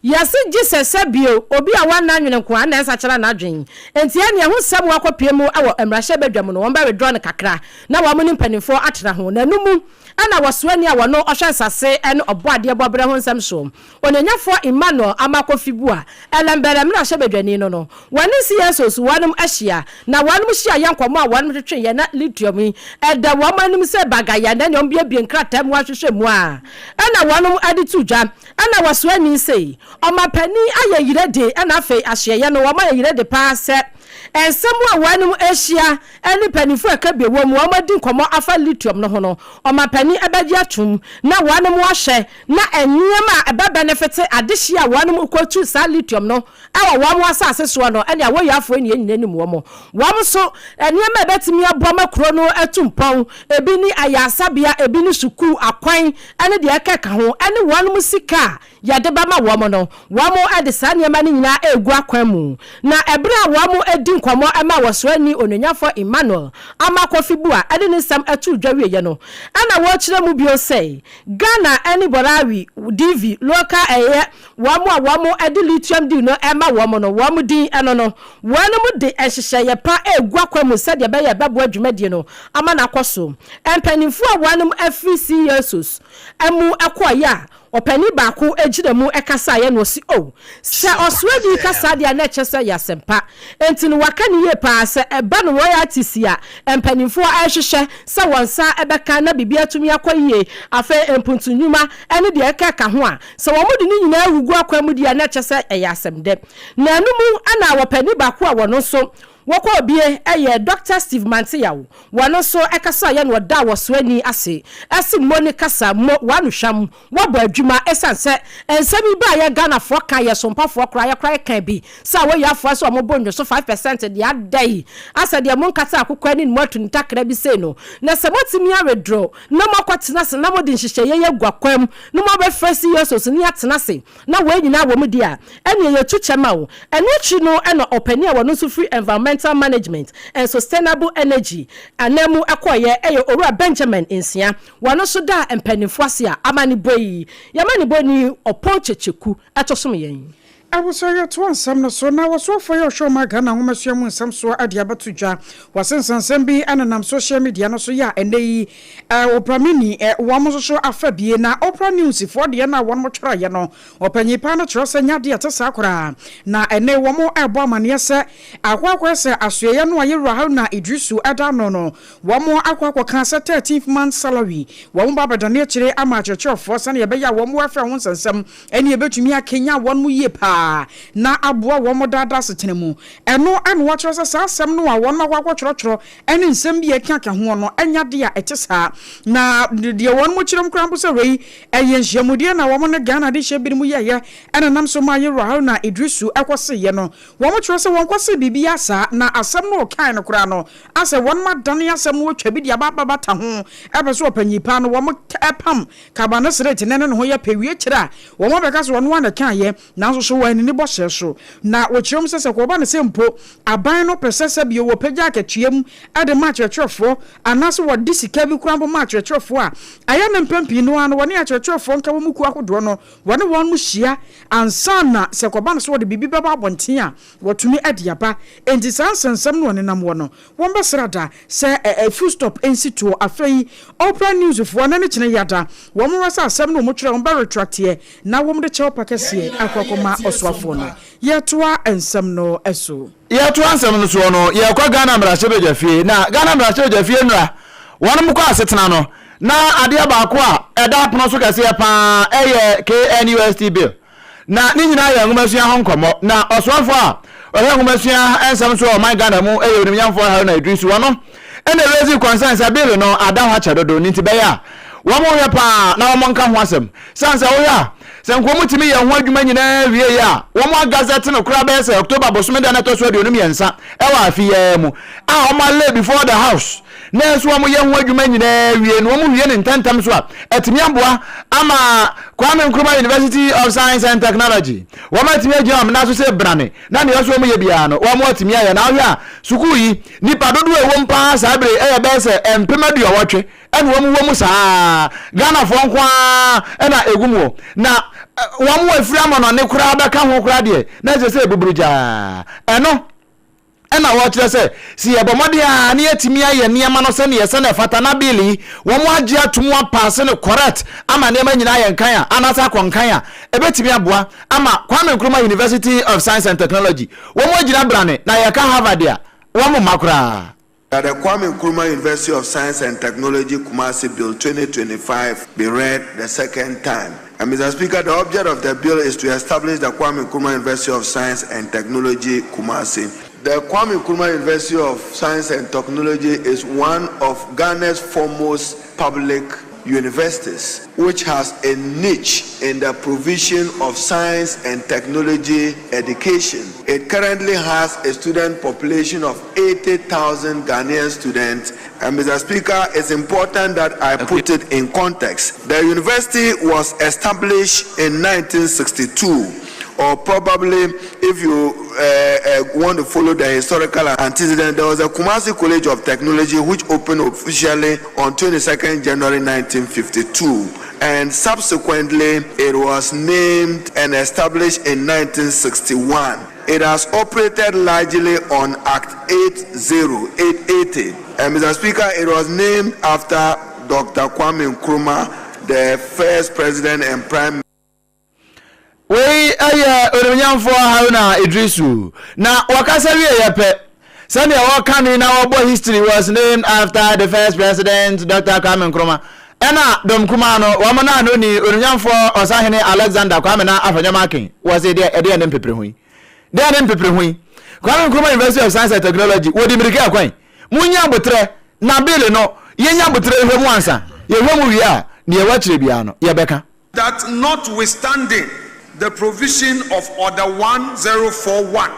Yɛse gyesɛ sɛ bio, obi a wanna anwene nko ara na ɛnsakyera n'adwen. Enti ɛneɛ ho nsɛm wakɔpue mu wɔ mmarahyɛ badwa mu no, wɔn bɛ withdraw no kakra na wɔn ne mpaninfoɔ atena ho. Na ɛno mu na wɔsoani a wɔno ɔhwɛ nsase ne ɔbɔadeɛ bɔberɛ ho nsɛm soɔ, Onuonyafoɔ Emmanuel Amakɔ Fibua, Ɛlɛmbɛrɛ mmarahyɛbadwani no no, wɔne CSOs wɔnom ahyia, na wɔnom hyia yɛ nkɔmmɔ a wɔnom twetwe yɛ na lithium yi ɛda wɔn anim sɛ bagaya na ɛne wɔn biebie nkrataa mu ahwehwɛ mu a ɛna wɔnom de to dwa. Ɛna wɔsoani sei, Ɔmapanin ayɛ yerɛde ɛna afei ahyeɛyɛ no wɔn ayɛ yerɛde paa sɛ nsɛm a wɔnom ahyia ne mpaninfoɔ a ɛka bi wɔ mu wɔn adi nkɔmmɔ afa lithium no ho no ɔmapanin ɛbɛgye atom na wɔnom ahwɛ na nneɛma a ɛbɛ bɛnefete adehyeɛ a wɔnom kɔtu saa lithium no wɔ wɔn asase soɔ no ɛne awoyafoɔ ne yɛn nyinaa nim wɔn. Wɔn nso nneɛma a ɛbɛtumi aboa ma kuro no atu mpɔn, ebi ne ayaresabea, ebi ne sukuu, akwan ne deɛ ɛkeka ho, ɛne wɔnom sika a yɛde bɛma wɔn no, wɔde saa nneɛma no nyinaa regu akwan mu. Na ɛberɛ a wɔredi nkɔmmɔ ma wɔsoani Onuonyafoɔ Emmanuel Armah Kofi Buah de ne nsɛm too dwa wieeɛ no, ɛna wɔrekyerɛ mu bio sɛ, Ghana ne Borawi DV local ɛyɛ wɔn a wɔn de lithium deal no rema wɔn no wɔn din ɛno no wɔnom de nhyehyɛeɛ pa regu akwan mu sɛdeɛ ɛbɛyɛ ɛbɛboa dwumadie no ama no akɔ so. Mpaninfoɔ a wɔnom afiri CESOs mu kɔeɛ a ɔpanin baako gyina mu kasaeɛ na ɔse oh sɛ ɔsoani ka saa deɛ a na ɛkyerɛ sɛ ɛyɛ asɛmpa enti no waka no yie paa sɛ ɛba no royalties a mpanimfoɔ rehwehwɛ sɛ wɔn nsa bɛka na biribi atumi akɔ yie afei mpuntu nnwuma ne deɛ ɛkeka ho a sɛ wɔde ne nyinaa gugu akwan mu deɛ a na ɛkyerɛ sɛ ɛyɛ asɛmdɛ. Na ɛno mu na ɔpanin baako a wɔno nso wɔkɔɔ bie yɛ Dɔkta Steve Manteyaw wɔno nso kasaeɛ na ɔdaa wɔsoani ase se mo ne kasa mo w'ano hwam Wɔbɔ adwuma ɛsiane sɛ nsɛm yi baeɛ Ghanafoɔ ka yɛ sompafoɔ koraa yɛ koraa yɛ ka bi sɛ awoyafoɔ sɛ wɔn bo nnwoso 5% deɛ adɛn asɛ deɛ mo nkata akokɔ ani na mo atu ntakra bi sei no na sɛ moatumi awedro na mo akɔ tena ase na mode nhyehyɛeɛ yi agu akwan mu na mo abɛfrɛ CSOs ne atena ase na wei nyinaa wɔ mu deɛ a ɛneɛ yɛtu kyɛ ma wo. Ɛno akyi no na ɔpanin a wɔno nso firi Environmental Management and Sustainable Energy anan mu kɔeɛ yɛ Owura Benjamin Nsia. Wɔno nso daa mpaninfoɔ ase a amanebɔ yi yɛamanebɔni Ɔpɔn Kyekyeku to som yɛn. Abusua yɛtoa nsɛm no so na wɔsoafoɔ yi a ɔhwɛ ɔman Ghana nwomasua mu nsɛm soɔ de abɛto dwa. Wɔse nsɛnsɛm bi nenam social media no so yɛ a ɛnnɛ yi Oprah Mini wɔn nso so afa bie na Oprah News foɔ deɛ no a wɔn twerɛeɛ no ɔpanyin paa no kyerɛ sɛ nyɛ adeɛ ɛte saa koraa na ɛnnɛ yi wɔn rebɔ amaneɛ sɛ akɔ akɔyɛ sɛ asoɛeɛ no a Yewura Haruna Iddrisu da ano no Wɔn akɔ akɔka sɛ thirteenth month salary wɔn ba abɛdane akyire ama akyerɛkyerɛfoɔ sɛdeɛ ɛbɛyɛ a wɔn welfare ho nsɛnsɛm ɛne ɛbɛtumi akanyan wɔn mu yie paa na aboa wɔn daa daa asetena mu. Ɛno na wɔkyerɛ sɛ saa asɛm no a wɔn akɔ akɔtwerɛtwerɛ ɛne nsɛm bi a ɛkeka hoɔ no ɛnyɛ adeɛ a ɛte saa na deɛ wɔn kyerɛ mu koraa mpo sɛ wei ɛyɛ nhyiamudeɛ na wɔn ne Ghana adehyeɛ binom yɛeɛ ɛna nam so maa Yewura Haruna Iddrisu ɛkɔseeɛ no. Wɔn kyerɛ sɛ wɔnkɔsee biribiara saa na asɛm no ɔkae no koraa no Asɛ wɔnom adane asɛm no wɔtwa bi de aba abɛbata ho ɛpɛ sɛ ɔpanyin paa no wɔn pam kaba no srete na ɛne ne ho yɛ pɛ wie kyerɛ a wɔn abɛka sɛ ɔno ara na ɛkaeɛ nanso so wɔanni ne bɔhyɛ so na wɔkyerɛ mu sɛ sɛ kɔba no sɛ mpo aban no pɛ sɛ sɛ bio wɔpagya akatua mu de ma akyerɛkyerɛfoɔ anaasɛ wɔde sika bi koraa mpo ma akyerɛkyerɛfoɔ a ɛyɛ no mpɛn pii no ara no wɔne akyerɛkyerɛfoɔ nka wɔn kuo ahodoɔ no wɔne wɔn hyia ansa na sɛ kɔba no sɛ wɔde biribi bɛba abɔnten a Wɔtumi de aba. Enti saa nsɛnsɛm no a ɔnenam wɔ no, wɔbɛsra da sɛ ɛ full stop nsi toɔ. Afei Oprah News foɔ na ne kyene yada. Wɔn wɔ sɛ asɛm no wɔn twerɛ wɔn bɛ retracteɛ na wɔn de kyɛw pa kɛseɛ akɔ akɔma ɔsoafoɔ no. Yɛtoa nsɛm no so. Yɛtoa nsɛm no soɔ no, yɛkɔ Ghana mmarahyɛbadwafie. Na Ghana mmarahyɛbadwafie nnora, wɔnom kɔ asetena no, na adeɛ baako a ɛda apono so kɛseɛ pa ara yɛ KNUST bill. Na ne nyinaa yɛ nwomasua ho nkɔmmɔ. Na ɔsoafoɔ a ɔhwɛ nwomasua nsɛm so wɔ ɔman Ghana mu yɛ Onimnyamfoɔ Haruna Iddrisu. Ɔno na raise concern sɛ bill no ada hɔ akyɛ dodo ne nti bɛyɛ a wɔn nhwɛ paa na wɔn nka ho asɛm. Sane sɛ wohwɛ a sɛ nka wɔn tumi yɛ ho adwuma nyinaa wieɛ a wɔn agazɛte no koraa bɛyɛ sɛ October bosome da no ɛtɔ so 23 ɛwɔ afe yi ara mu a wɔn alay before the house Nanso wɔyɛ ho adwuma nyinaa wie no, wɔwie no ntɛmntɛm so a, atumi aboa ama Kwame Nkrumah University of Science and Technology. Wɔatumi agyina wɔn nan so sɛ brane, na nea ɛsɛ wɔyɛ biara no, wɔatumi ayɛ. Na wohwɛ a, sukuu yi, nnipa dodoɔ a ɛwɔ mu paa saa bere yi yɛ bɛyɛ sɛ 80,000 ɛna wɔn wɔ mu saa. Ghanafoɔ nko ara na ɛgu mu hɔ. Na. Wɔn a ɛfiri amanɔne koraa bɛka ho koraa deɛ, na ɛsɛ sɛ ɛbuburu gyaa. Ɛno na wɔkyerɛ sɛ, sɛ yɛbɔ mmɔden a na yɛatumi ayɛ nneɛma no sɛdeɛ ɛsɛ na ɛfata na bill yi wɔn agye atom apaase no correct ama nneɛma nyinaa ayɛ nkan a, anaasɛ akɔ nkan a, ɛbɛtumi aboa ama Kwame Nkrumah University of Science and Technology wɔn agyina brane na yɛka Harvard a, wɔn mma koraa. That the Kwame Nkrumah University of Science and Technology Kumasi Bill 2025 be read the second time. And Mr. Speaker, the object of the bill is to establish the Kwame Nkrumah University of Science and Technology Kumasi. The Kwame Nkrumah University of Science and Technology is one of Ghana's foremost public universities, which has a niche in the provision of science and technology education. It currently has a student population of 80,000 Ghanaian students. And Mr. Speaker, it's important that I put it in context. The university was established in 1962 or probably if you want to follow the historical antecedent, there was a Kumasi College of Technology which opened officially on 22nd January 1952. And subsequently, it was named and established in 1961. It has operated largely on Act 80880. And Mr. Speaker, it was named after Dr. Kwame Nkrumah, the first president and prime Wei yɛ Onimnyamfoɔ Haruna Iddrisu. Na wɔkasa wieɛ pɛ, sɛdeɛ wɔka no yi na wɔbɔ history was named after the first president Dr. Kwame Nkrumah. Ɛna dɔm kumaa no, wɔn na ano ni Onimnyamfoɔ Ɔsahene Alexander Kwame na Afenyo Markin. Wɔse deɛ ɛdeɛ ne mpepere ho yi. Deɛ ne mpepere ho yi. Kwame Nkrumah University of Science and Technology, wɔdi mmirika ɛkwan. Monnya aboterɛ na bill no, yɛnya aboterɛ nhwɛ mu ansa. Yɛhwɛ mu wie a, deɛ ɛwɔ akyire biara no, yɛbɛka. That notwithstanding the provision of Order 1041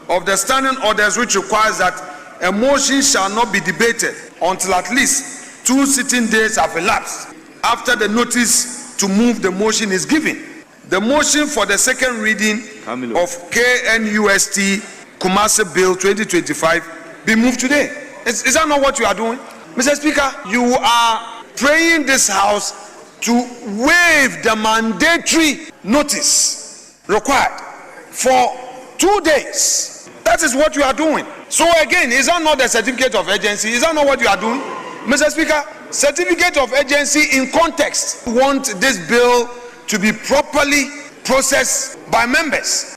of the Standing Orders which requires that a motion shall not be debated until at least two sitting days have elapsed after the notice to move the motion is given. The motion for the second reading of KNUST Kumasi Bill 2025 be moved today. Is, is that not what you are doing? Mr. Speaker, you are praying this House to waive the mandatory notice required for 2 days. That is what you are doing. So again, is that not the certificate of urgency? Is that not what you are doing? Mr. Speaker, certificate of urgency in context want this bill to be properly processed by members.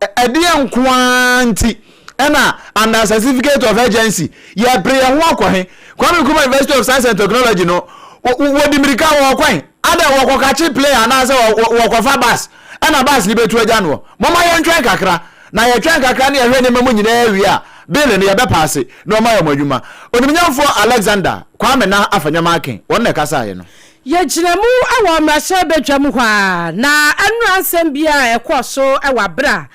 Ɛdeɛ nko ara nti ɛna under certificate of urgency yɛpere yɛn ho akɔ he? Kwame Nkrumah University of Science and Technology no, wɔdi mmirika wɔ kwan ada wɔkɔkakye plane anaasɛ wɔkɔfa bus ɛna bus no bɛtu agya noɔ. Mɔma yɛntwɛn kakra na yɛtwɛn kakra ne yɛhwɛ nneɛma mu nyinaa wie a, bill no yɛbɛpaase na ɔma yɛ mo adwuma. Onimnyamfoɔ Alexander Kwame na Afenyo Markin wɔn na ɛkasaeɛ no. Yɛgyina mu wɔ mmarahyɛ badwa mu hɔ a na ɛnora nsɛm bi a ɛkɔɔ so wɔ abere a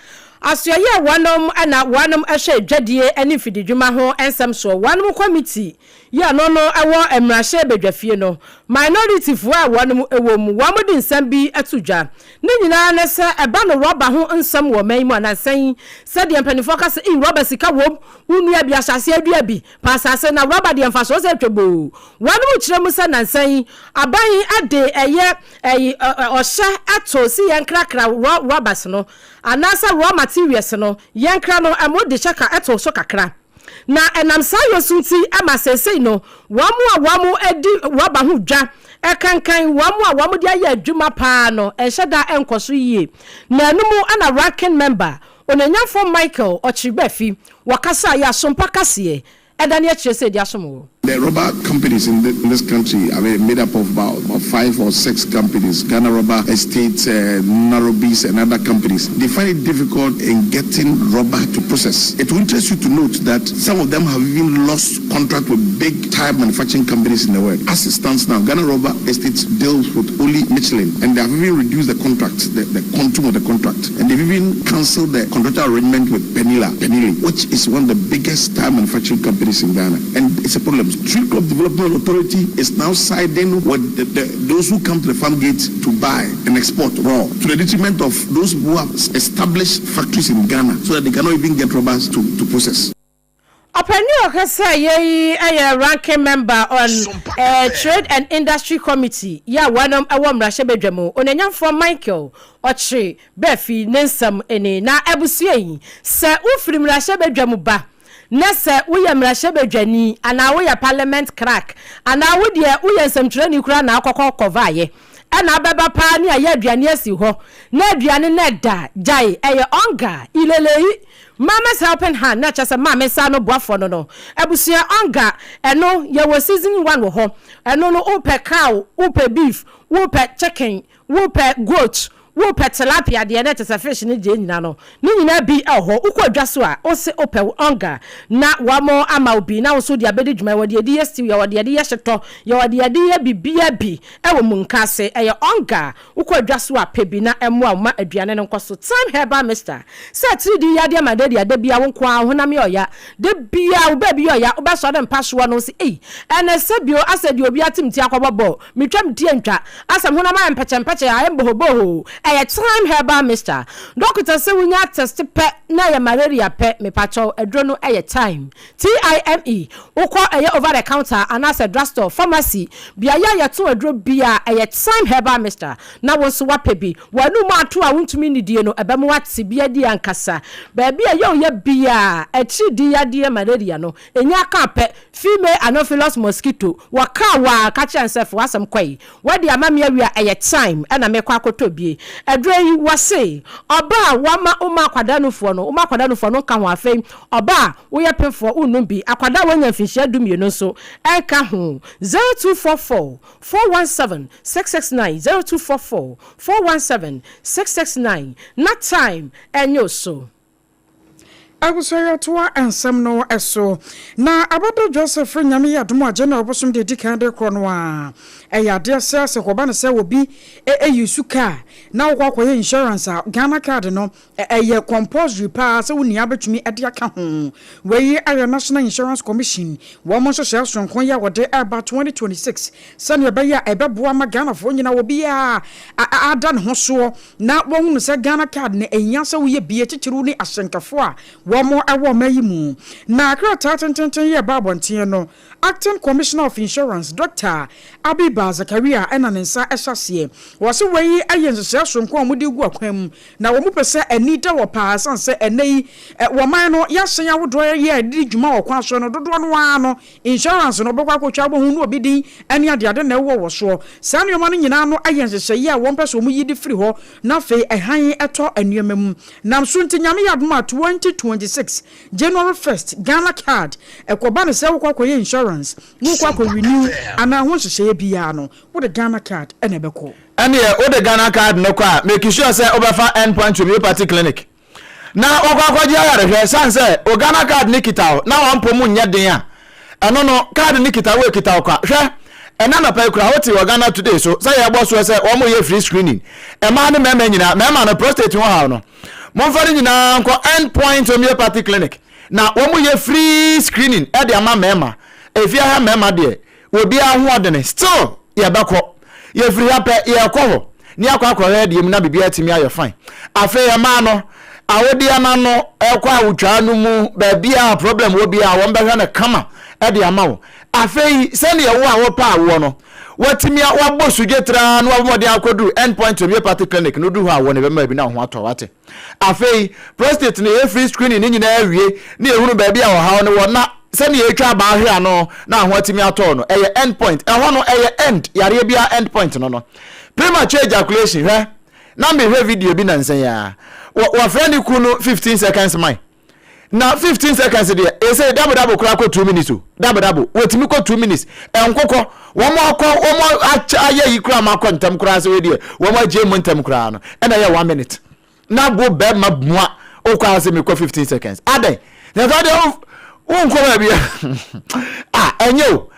asoɛyɛ a wɔnom na wɔnom hwɛ dwadie ne mfididwuma ho nsɛm soɔ wɔnom committee yi a no no wɔ mmarahyɛ badwafie no, minority foɔ a wɔnom wɔ mu, wɔn de nsɛm bi to dwa. Ne nyinaa ne sɛ ɛba no rɔba ho nsɛm wɔ ɔman yi mu anansɛn sɛdeɛ mpanimfoɔ ka sɛ rɔba sika wɔm, wo nua bi ahyɛ adua bi pa asase na rɔba deɛ mfasoɔ sɛ atwa boo. Wɔnom kyerɛ mu sɛ nansɛn aban de ɛyɛ ɛyi ɔhyɛ ato si yɛn krakra rubbers no anaasɛ raw materials no, yɛn kra no ɛmo de hyɛ ka ɛto so kakra na ɛnam saa yɛ so nti ama seesei no wɔn a wɔn di rɔba ho dwa ɛkankan wɔn a wɔn de ayɛ adwuma paa no ɛnhyɛ da ɛnkɔ so yie. Na ɛnum ɛna ranking member Onanyafo Michael Okyere Baafi wɔkasa yɛ asompa kaseɛ ɛda ne akyerɛ sɛ ɛdi asom wɔ. The rubber companies in this country, I mean, made up of about five or six companies, Ghana Rubber Estate, Narobis, and other companies. They find it difficult in getting rubber to process. It will interest you to note that some of them have even lost contract with big tire manufacturing companies in the world. As it stands now, Ghana Rubber Estate deals with only Michelin, and they have even reduced the contract, the quantum of the contract. And they've even cancelled the contractual arrangement with Penila, which is one of the biggest tire manufacturing companies in Ghana. And it's a problem. Tree Crop Development Authority is now siding with those who come to the farm gate to buy and export raw, to the detriment of those who have established factories in Ghana so that they cannot even get rubbers to process. Ɔpanin a ɔkasa yɛ yi yɛ Ranking Member on Trade and Industry Committee yi a wɔnom wɔ mmarahyɛbadwa mu, Onuonyamfoɔ Michael Ɔkyere Baafi ne nsɛm ni. Na abusua yi, sɛ wofiri mmarahyɛbadwa mu ba na sɛ woyɛ mmarahyɛbadwani anaa woyɛ parliament clerk anaa wo deɛ woyɛ nsɛmtwerɛni koraa na akɔkɔ kɔvaeɛ ɛna abɛba paa ne ayɛ aduane asi hɔ na aduane no ɛda gyae ɛyɛ ɔnga ilelei Mama's helping hand na kyerɛ sɛ maame nsa ano boafoɔ no no abusua ɔnga ɛno yɛwɔ season one wɔ hɔ ɛno no wopɛ cow wopɛ beef wopɛ chicken wopɛ goat Wopɛ tilapia deɛ na kyesɛ fish no deɛ nyina no ne nyinaa bi wɔ hɔ wokɔ dwa so a wose wopɛ wo onga na wɔn ama wo bi na wo nso wode abɛdi dwuma yɛwɔ deɛ yɛde yɛ stew yɛwɔ deɛ yɛde yɛ hyetɔ yɛwɔ deɛ yɛde yɛ biribiara bi wɔ munka ase ɛyɛ onga wokɔ dwa so a pɛ bi na ɛmmoa wo ma aduane no nkɔ so thyme herbal mixture sɛ atiridii yadeɛ ma dɛ deɛ da biara wo nko ara wo honam yɛ ɔya da biara wo baabi yɛ ɔya wobɛsɔre mpa soɔ no wo se ei ɛnɛ sɛ bio asɛ deɛ obi atem ti akɔbɔ bɔɔl Metwa me ti antwa. Asɛm honam ayɛ mpɛkyɛmpɛkyɛ, ayɛ mbohoboho. Ɛyɛ thyme herbal mixture. Dɔkota se wonya test pɛ na ɛyɛ malaria pɛ, mepakyɛw, aduro no yɛ thyme. TIME. Wokɔ ɛyɛ over the counter anaasɛ drugstore, pharmacy, beaeɛ a yɛtɔn aduro biara, ɛyɛ thyme herbal mixture. Na wo nso woapɛ bi. W'anum ato a wontumi nnidie no, ɛbɛma woate bi adi ankasa. Baabi a ɛyɛ wo ya biara, atiridii yadeɛ, malaria no, ɛnya ka pɛ, Female Anopheles mosquito, wɔkaa wo a ka kyerɛ no sɛ fa w'asɛm kɔe, w'adi ama me awie a ɛyɛ time ɛna mekɔ akɔtɔ bie. Aduro yi wɔse ɔbaa a wama woma akwadaa nufoɔ no woma akwadaa nufoɔ no nka ho afei ɔbaa a woyɛ pemfoɔ wonnom bi akwadaa a wanya mfinhyia dumienu nso ɛnka ho 0244 417 669 0244 417 669 na time ɛnyɛ oso. Abusua yɛtoa nsɛm no so. Na abɛda Joseph Nyame yɛ adom a January bosom deɛ ɛdi kan de korɔ no a, ɛyɛ adeɛ sɛ sɛ kɔba no sɛ obi use car na wokɔ akɔyɛ insurance a Ghana card no ɛyɛ compulsory paa sɛ wo nua bɛtumi de aka ho. Wei ayɛ National Insurance Commission wɔn nhyehyɛɛ soronko yi a wɔde ɛreba 2026 sɛdeɛ ɛbɛyɛ a ɛbɛboa ma Ghanafoɔ nyinaa obiara ada ne ho soɔ na wɔahunu sɛ Ghana card no ɛhia sɛ woyɛ bie titiriw ne ahyɛnkafoɔ a wɔn wɔ ɔman yi mu. Na krataa tententen yi ɛba abɔnten no, Acting Commissioner of Insurance, Dɔkta Abiba Zakaria na ne nsa hyɛ aseɛ. Wɔse wei yɛ nhyehyɛɛ soronko a wɔde regu akwan mu na wɔn pɛ sɛ ani da hɔ paa ɛsiane sɛ ɛnnɛ yi wɔ man no yɛahyɛn ahodoɔ yɛ a yɛde di dwuma wɔ kwan so no dodoɔ no ara no Insurance no wobɛkɔ akɔtwa abɔ ho ne obi din ne adeade na ɛwɔ wɔ soɔ. Saa nnoɔma no nyinaa no yɛ nhyehyɛeɛ a wɔmpɛ sɛ wɔyi de firi hɔ na afei hann tɔ nnoɔma mu. Nam so nti Nyame yɛ adom a 2026 January 1st Ghana card ɛkɔba no sɛ wokɔ akɔyɛ insurance, wokɔ akɔ renew anaa ho nhyehyɛeɛ biara no wode Ghana card na ɛbɛkɔ. Ɛneɛ wode Ghana card no kɔ a make sure sɛ wobɛfa End Point Homeopathy Clinic. na wakɔ akɔgye ayarehwɛ ɛsiane sɛ o Ghana card ne kita wo na wampɔ mu nyɛ den a ɛno no card ne kita wo ekita wo kwa hwɛ ɛna nɔpɛ yi koraa wote wɔ Ghana Today so sɛ yɛbɔ soɔ sɛ wɔn yɛ free screening mmaa ne mmarima nyinaa mmarima no prostate ho haw no momfa no nyinaa nkɔ End Point Homeopathy Clinic na wɔn yɛ free screening ɛde ama mmarima efie ha mmarima deɛ Obiara ahoɔdene still yɛbɛkɔ. Yɛfiri ha pɛ yɛrekɔ hɔ ne akɔ akɔhwɛ adeɛ mu na biribiara atumi ayɛ fine. Afei ɛmaa no awodeɛ no ano ɛkɔ awotwaa no mu baabiara problem wɔ biara wɔn bɛhwɛ no kama ɛde ama wo. Afei sɛdeɛ wo a wopɛ awoɔ no watumi wabɔ sudwe traa na wabɔ mmɔden akɔduru End Point Homeopathy Clinic no duru hɔ a wɔ ne bɛma bi na wo ho atɔ wate. Afei prostate no yɛyɛ free screening ne nyinaa wie na yɛhunu baabi a ɔhaw no wɔ na sɛnea yɛtwa abaa hwe ano na ho atumi atɔ no ɛyɛ end point ɛhɔ no ɛyɛ end yareɛ biara end point no no premature ejaculation hwɛ na mehwɛ video bi nansa yi ara wɔfrɛ ne ku no 15 seconds man Na 15 seconds deɛ ɛsɛ dabo dabo koraa kɔ 2 minutes o dabo dabo wɔtumi kɔ 2 minutes nkokɔ wɔn akɔ wɔn akyɛ ayɛ yi koraa ma akɔ ntɛm koraa sɛ wei deɛ wɔn agye mu ntɛm koraa no ɛna ɛyɛ 1 minute na bo bɛrima mua okɔ ase mekɔ 15 seconds adɛn na ɛfɛ deɛ wonkɔ baabi a ɛnyɛ o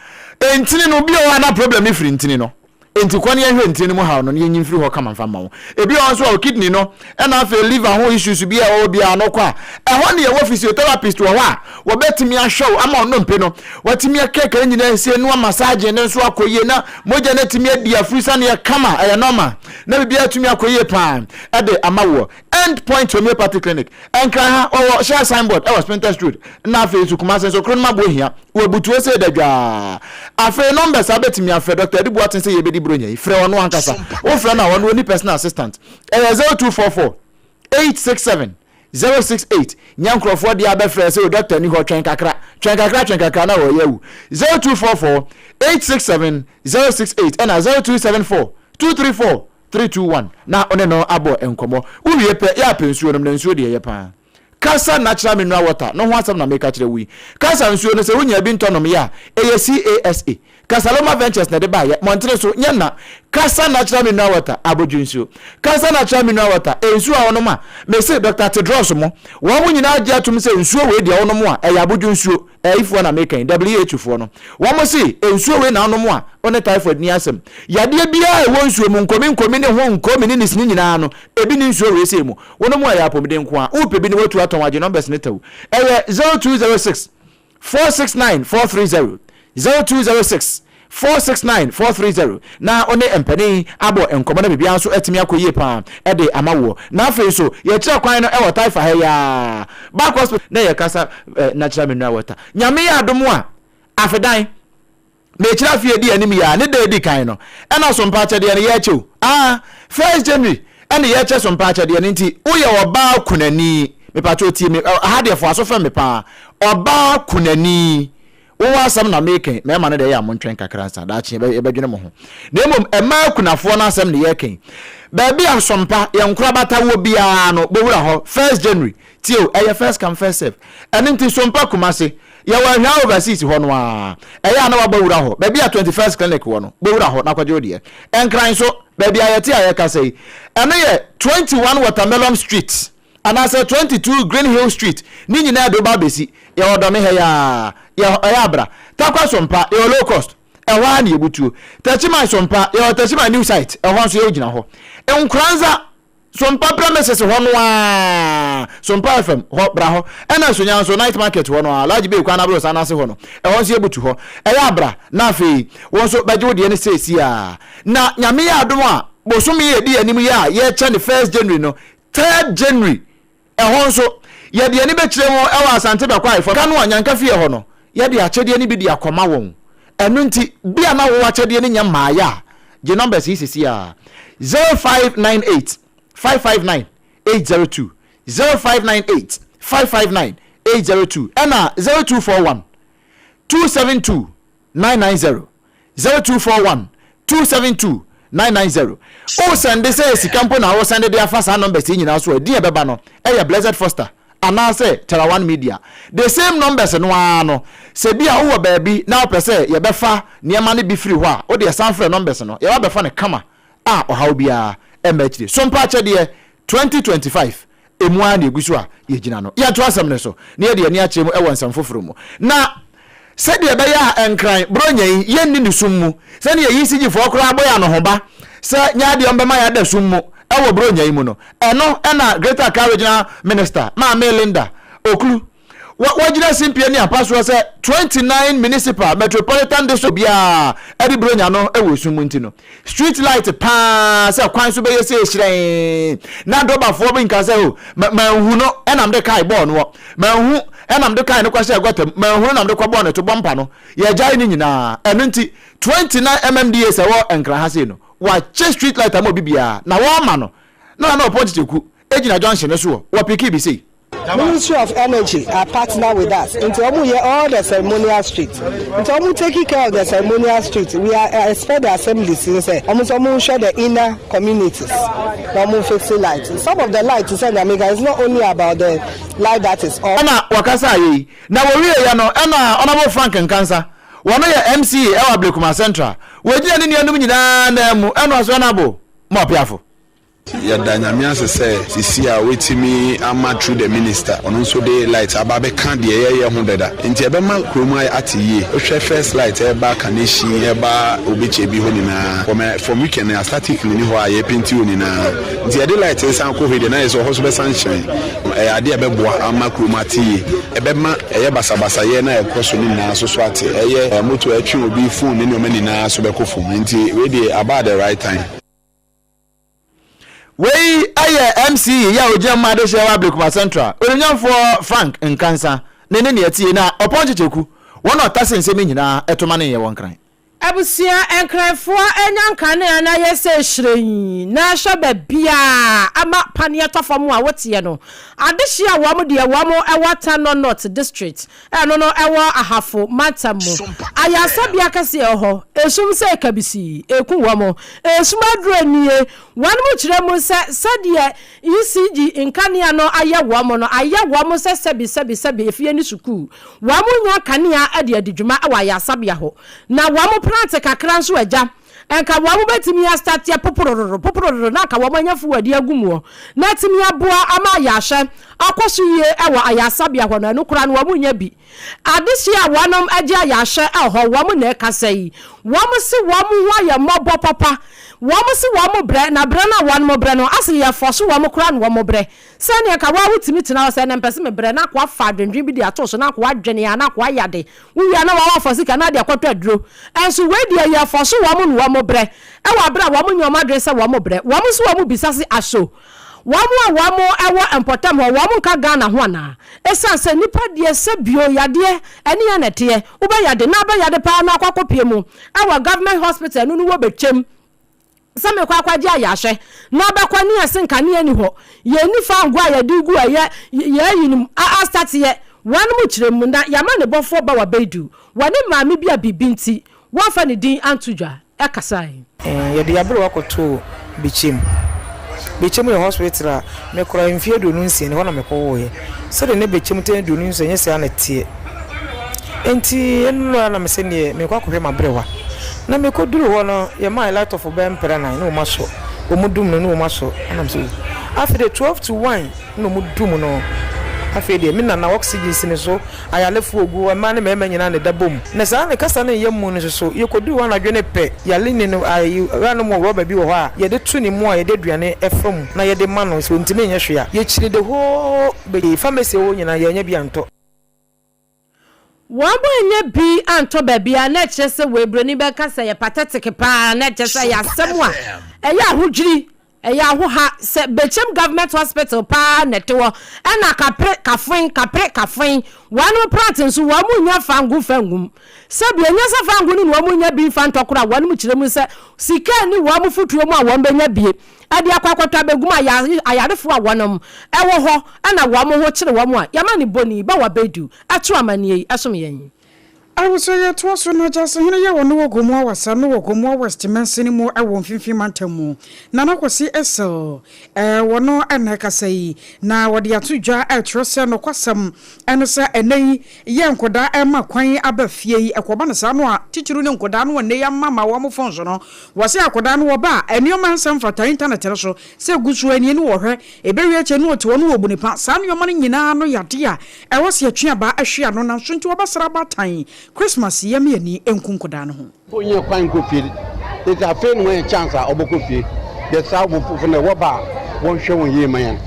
ntini no bi wɔ hɔ a na problem no firi ntini no Enti kɔ na yɛnhwɛ ntini no mu haw no na yɛnyi mfiri hɔ kama mfa mma wo. Ebi wɔ hɔ nso a wo kidney no ɛna afei liver ho issues bi a ɛwɔ hɔ biara no kɔ a, ɛhɔ na yɛwɔ physiotherapist wɔ hɔ a wɔbɛtumi ahwɛ wo ama wo nnompe no watumi akɛkɛ ne nyinaa asie no massage no nso akɔ yie na mogya no atumi adi afiri saneɛ kama ɛyɛ normal na biribiara atumi akɔ yie paa ɛde ama woɔ. End Point Homeopathy Clinic, Nkran ha, wɔwɔ Shell signboard wɔ Spintex Road, na afei nso Kumasi nso, Kronum Aboahia, wɔ Butuo sei da dwaa. Afei numbers a wobɛtumi afrɛ Doctor Adu Boateng sɛ yɛbɛdi Buronya yi, frɛ ɔno ankasa. Wofrɛ no a, ɔno ɔnni personal assistant. Ɛyɛ 0244 867 068. Nyɛ nkurɔfoɔ deɛ abɛfrɛ sɛ o doctor ni hɔ, twɛn kakra, twɛn kakra, twɛn kakra na wɔyɛ awu. 0244 867 068 ɛna 0274 234 3 2 1 na wo ne no abɔ nkɔmmɔ. Wowie pɛ, yɛ a pɛ nsuo nom, na nsuo deɛ ɛyɛ paa. Kasa natural mineral water no ho asɛm na meka kyerɛ wo yi. Kasa nsuo no, sɛ wonya bi ntɔ nom yɛ a, ɛyɛ CASA, Casaloma Ventures na ɛde baeɛ, mmɔntene so, nyɛ nna. Kasa natural mineral water, abodwo nsuo. Kasa natural mineral water, ɛyɛ nsuo a wonom a, mese Doctor Tedros mo, wɔn nyinaa gye atom sɛ nsuo wei deɛ wonom a, ɛyɛ abodwo nsuo. Ɛyi foɔ na meka yi, WHO foɔ no, wɔn se nsuo wei na wonom a, wo ne typhoid ni asɛm. Yadeɛ biara a ɛwɔ nsuo mu, nkomi nkomi ne ho nkomi ne nisini nyinaa no, ebi ni nsuo wei sei mu. Wonom a ɛyɛ apɔmuden nko ara. Wopɛ bi na watu atɔn agye numbers no tɛw. Ɛyɛ 0206 469 430, 0206 469 430 na wo ne mpanin abɔ nkɔmmɔ na biribiara nso atumi akɔ yie paa de ama woɔ. Na afei nso yɛkyerɛ kwan no wɔ Taifa ha yi ara, Back Hospital na yɛkasa natural mineral water. Nyame yɛ adom a, afedan mekyerɛ afe a ɛdi anim yi ara ne da ɛdi kan no ɛna sompa akyɛdeɛ no yɛkyɛ o. Ah, first January ɛna yɛkyɛ sompa akyɛdeɛ no nti woyɛ ɔbaa kunani, mepakyɛ tie me, ha deɛ foa so fɛm me paa, ɔbaa kunani. Wo ho asɛm na mereka yi, mmarima no deɛ ɛyɛ a montwɛn kakra ansa, daakye yɛbɛdwene mo ho. Na mmom mmaa akunafoɔ no asɛm na yɛreka yi. Baabi a Sompa, yɛn nkorabata wɔ biara no, bɔwura hɔ, first January, tie o, ɛyɛ first come first serve. Ɛno nti Sompa Kumasi, yɛwɔ Ahwea Overseas hɔ no ara, ɛyɛ a na wabɔ wura hɔ, baabi a 21st Clinic wɔ no, bɔwura hɔ na kɔgye wo deɛ. Nkran nso, baabi a yɛte a yɛrekasa yi, ɛno yɛ 21 Watermelon Street. Anaasɛ 22 Green Hill Street, ne nyinaa de woba abɛsi, yɛwɔ Dɔme ha yi ara, yɛ ɛyɛ abra. Tarkwa Sompa, yɛwɔ Low Cost, ɛhɔ ara na yɛbutuo. Techiman Sompa, yɛwɔ Techiman New Site, ɛhɔ nso yɛgyina hɔ. Nkoranza Sompa premises hɔ no ara, Sompa FM hɔ, bra hɔ. Ɛna Sunya nso, Night Market hɔ no ara, Alhaji Bey kwan no aborosan no ase hɔ no, ɛhɔ nso yɛbutu hɔ. Ɛyɛ abra, na afei wo nso bɛgye wo deɛ no seesei ara. Na Nyame yɛ adom a, bosome yi a ɛdi yɛn anim yi a yɛrekyɛ no first January no, Third January, ɛhɔ nso, yɛde yɛn ani bɛkyerɛ mu wɔ Asante Bɛkwae fam. Kano a Nyanka fie hɔ no, yɛde akyɛdeɛ no bi de akɔma wɔn. Ɛno nti, bi a na wo akyɛdeɛ no nyɛ mmaeɛ a, gye numbers yi seesei ara, 0598 559 802, 0598 559 802, ɛna 0241 272 990 0241 272 990. Wo sɛnde sɛ yɛ sika mpo na wo sɛnde de afa saa numbers yi nyinaa so a, din a ɛbɛba no yɛ Blessed Foster anaasɛ Terra One Media. The same numbers no ara no, sɛ bi a wowɔ baabi na wopɛ sɛ yɛbɛfa nneɛma no bi firi hɔ a, wo deɛ san frɛ numbers no, yɛba bɛfa no kama a ɔhaw biara mma akyire. So mpa akyɛdeɛ 2025 Emu ara na egu so a yegyina no. Yɛnto asɛm no so na yɛde yɛn ani akyerɛ mu wɔ nsɛm foforo mu. Na sɛdeɛ ɛbɛyɛ a Nkran Buronya yi yɛnni no sum mu, sɛdeɛ ECG foɔ koraa bɔ yɛn anohoba sɛ nyɛ adeɛ wɔbɛma yɛada sum mu wɔ Buronya yi mu no, ɛno na Greater Accra Regional Minister, Maame Linda Ocloo, Wɔ wɔgyina simpie ne apa soɔ sɛ 29 Municipal Metropolitan District biara de Buronya no wɔ sum mu nti no, street light paa sɛ kwan so bɛyɛ sɛ hyerɛnn na dɔbafoɔ bi nka sɛ o manhu no ɛna mede kae bɔɔ noɔ, manhu ɛna mede kae no kɔhyɛɛ gɔta mu, manhu no na mede kɔbɔɔ ne to bɔmpa no, yɛgyae ne nyinaa. Ɛno nti 29 MMDAs ɛwɔ Nkran ha sei no, wɔakyɛ street light ama obi biara na wɔrema no na na ɔpɔn kyekyeku gyina junction no soɔ, wɔpekee bi sei. Ministry of Energy are partner with us nti ɔmo yɛ all the ceremonial street nti ɔmo taking care of the ceremonial street we are eh, expect the assemblies n sɛ ɔmo nso ɔmo nhwɛ the inner communities na ɔmo fix light some of the light sɛ nyamika is not only about the light that is off. Ɛna wɔkasaa yei, na wɔwieeɛ no, ɛna Honourable Frank Nkansah, wɔno yɛ MCA ɛwɔ Ablekuma Central, wɔgyina ne nuanom nyinaa nan mu, ɛna ɔse Honourable Moapiafo. Yɛda Nyame ase sɛ sisi a watumi ama through the minister ɔno nso de light aba abɛka deɛ yɛyɛ ho dada nti ɛbɛma kurom ayɛ ate yie. Wohwɛ first light ɛba Kaneshie ɛba Obekyebi hɔ nyinaa from from weekend no yɛastate clean hɔ a yɛpenti hɔ nyinaa nti yɛde light no san kɔ hɔ yi deɛ na ayɛ sɛ ɔhɔ nso bɛsan hyerɛn. Ɛyɛ adeɛ a ɛbɛboa ama kurom ate yie. Ɛbɛma ɛyɛ basabasayɛ no a ɛkɔ so no nyinaa nso so ate. Ɛyɛ moto a ɛtwe obi phone ne nneɛma nyinaa nso bɛkɔ fam nti wei deɛ aba at the right time. Wei yɛ MC yi a ogyina mu ma adehyeɛ wɔ Ablekuma Central, Onuonyamfoɔ Frank Nkansah ne ne nea ɛteɛ na Ɔpɔn Kyekyeku, wɔn na ɔtase nsɛm yi nyinaa to ma no nyɛ wɔn nkran. Abusua Nkranfoɔ anya nkanea na ayɛ sɛ hyerɛnn na ahyɛ baabiara ama paneɛ tɔ fam a woteɛ no. Adehyeɛ a wɔn deɛ wɔn wɔ Tano North District ɛno no ɛwɔ Ahafo mantam mu. Ayaresabea kɛseɛ wɔ hɔ. Esum sɛ kabisii ɛku wɔn. Esum aduro nie. Wɔn kyerɛ mu sɛ sɛdeɛ ECG nkanea no ayɛ wɔn no, ayɛ wɔn sɛ sɛbi sɛbi sɛbi efie ne sukuu. Wɔn nnya nkanea de adi dwuma wɔ ayaresabea hɔ. Na wɔn prante kakra nso agya, nka wɔn bɛtumi astateɛ poporororo poporororo na anka wɔn anya fuel de agu muɔ na atumi aboa ama ayarehwɛ akɔ so yie wɔ ayaresabea hɔ no, ɛno koraa no wɔn nnya bi. Adehye a wɔnom agye ayarehwɛ wɔ hɔ, wɔn na ɛkasa yi. Wɔn se wɔn ho ayɛ mmɔbɔ papa. Wɔn se wɔn brɛ, na brɛ no a wɔnom brɛ no, ase yɛ fɔso wɔn koraa na wɔn brɛ. Sɛdeɛ nka woa wotumi tena hɔ sɛ ɛnɛ mpɛ se me brɛ, na akoa fa adwendwen bi de ato so, na akoa adwene a, na akoa ayɛ ade. Wowie a na woa woafa sika na ade akɔtɔ aduro. Nso wei deɛ yɛ fɔso wɔn na wɔn brɛ, wɔ aberɛ a wɔn nyɛ wɔn adwene sɛ wɔn brɛ. Wɔn nso wɔn bisa se aso Wɔn a wɔn wɔ mpɔtam hɔ, wɔn nka Ghana ho anaa? Ɛsiane sɛ nnipa deɛ sɛ bio yadeɛ ɛne yɛn na ɛteɛ, wobɛ yade na abɛ yade paa na akɔ akɔpie mu ɛwɔ government hospital ɛno no wɔ bɛtwam sɛ mekɔ akɔgye ayarehwɛ na abɛkɔ ne yɛse nkanea ni hɔ, yɛn ni fango a yɛde gu ɛyɛ yɛn ayi no mu a astateɛ, wɔn mo kyerɛ mu na yɛama ne bɔfoɔ ba wabɛdu wɔne maame bi a biribi nti wɔamfa ne din anto dwa. kasae. Yɛde aberewa kɔtoo Bekyem. Bekyem yɛ hospital a mekɔɔ mfeɛ 26 no, ɛhɔ na mekɔwoeɛ. Sɛdeɛ na Bekyem te 26 ɛnyɛ saa na ɛteɛ. Enti ɛno ara na mesɛ neɛ merekɔ akɔhwɛ m'aberewa. Na mekɔduruu hɔ no, yɛmaa light off bɛyɛ mprɛ nan na wɔn asɔ. Wɔn dum no na wɔn asɔ. Ɛna mesɛ oh. Afei deɛ 12 to 1 na wɔn dum no. Afei deɛ me nana oxygen si ne so. Ayarefo ogu hɔ, mmaa ne mmarima nyinaa na ɛda bom. Na saa ne kasa no nyɛ mu no nso so, yɛkɔduruu hɔ anadwo no pɛ, yareni no, ayi, wuranom wɔ rɔba bi wɔ hɔ a yɛde to ne mu a yɛde aduane fa mu na yɛde ma no, sɛ ɔntumi nyɛ hwee a, yɛkyini the whole bɛ, pharmacy a ɛwɔ hɔ nyinaa, yɛannya bi antɔ. Wɔn annya bi antɔ baabiara, na ɛkyerɛ sɛ wei buroni bɛka sɛ ɛyɛ pathetic paa, na ɛkyerɛ sɛ ɛyɛ asɛm a ɛyɛ ahodwiri. Ɛyɛ ahoha sɛ Bechem Government Hospital paa na ɛte hɔ ɛna kapre kafoen kapre kafoen wɔnom plant nso wɔn nnya fango mfa ngum sɛbi ɛnyɛ sɛ fango no na wɔn nnya bi mfa ntɔ koraa wɔnom kyerɛ mu sɛ sika nni wɔn fotuo mu a wɔn bɛnya bie ɛde akɔ akɔtɔ abɛgum ayarefoɔ a wɔnom ɛwɔ hɔ ɛna wɔn ho kyere wɔn a yɛma ne boni ba wabɛdu ɛto amaneɛ yi ɛsom yɛn. Ahosuo yi toa so na Gyasehene yɛ wɔ Nowo Gomoa Wasa, Nowo Gomoa West mansini mu wɔ Mfimfini Mantam mu. Nana Kwasi Essel wɔ no na ɛkasa yi, na wɔde ato dwa rekyerɛ sɛ nokwasɛm ne sɛ ɛnnɛ yi yɛ nkɔdaa rema kwan aba fie yi, ɛkɔba no saa no a, titiriw ne nkɔdaa no a nnɛ yi ama ma wɔn fon so no, wɔse akɔdaa no wɔba a, nneɛma nsɛm mfata intanɛt no so sɛ egu so ani ne wɔhwɛ, ebewie akyire no wɔte hɔ no wɔbu nipa. Saa nneɛma no nyinaa no yɛ adeɛ a ɛwɔ sɛ yɛtwe aba hwe ano nanso nti wɔbɛsra abaatan Christmas yi yɛmma yɛn ani nku nkwadaa no ho. Onnya kwan nkɔ fie ntsi afei na oenya chance a ɔbɔkɔ fie. Yɛsrɛ awofo dɛ wɔba a wɔnhwɛ hɔn yie mma hɛn.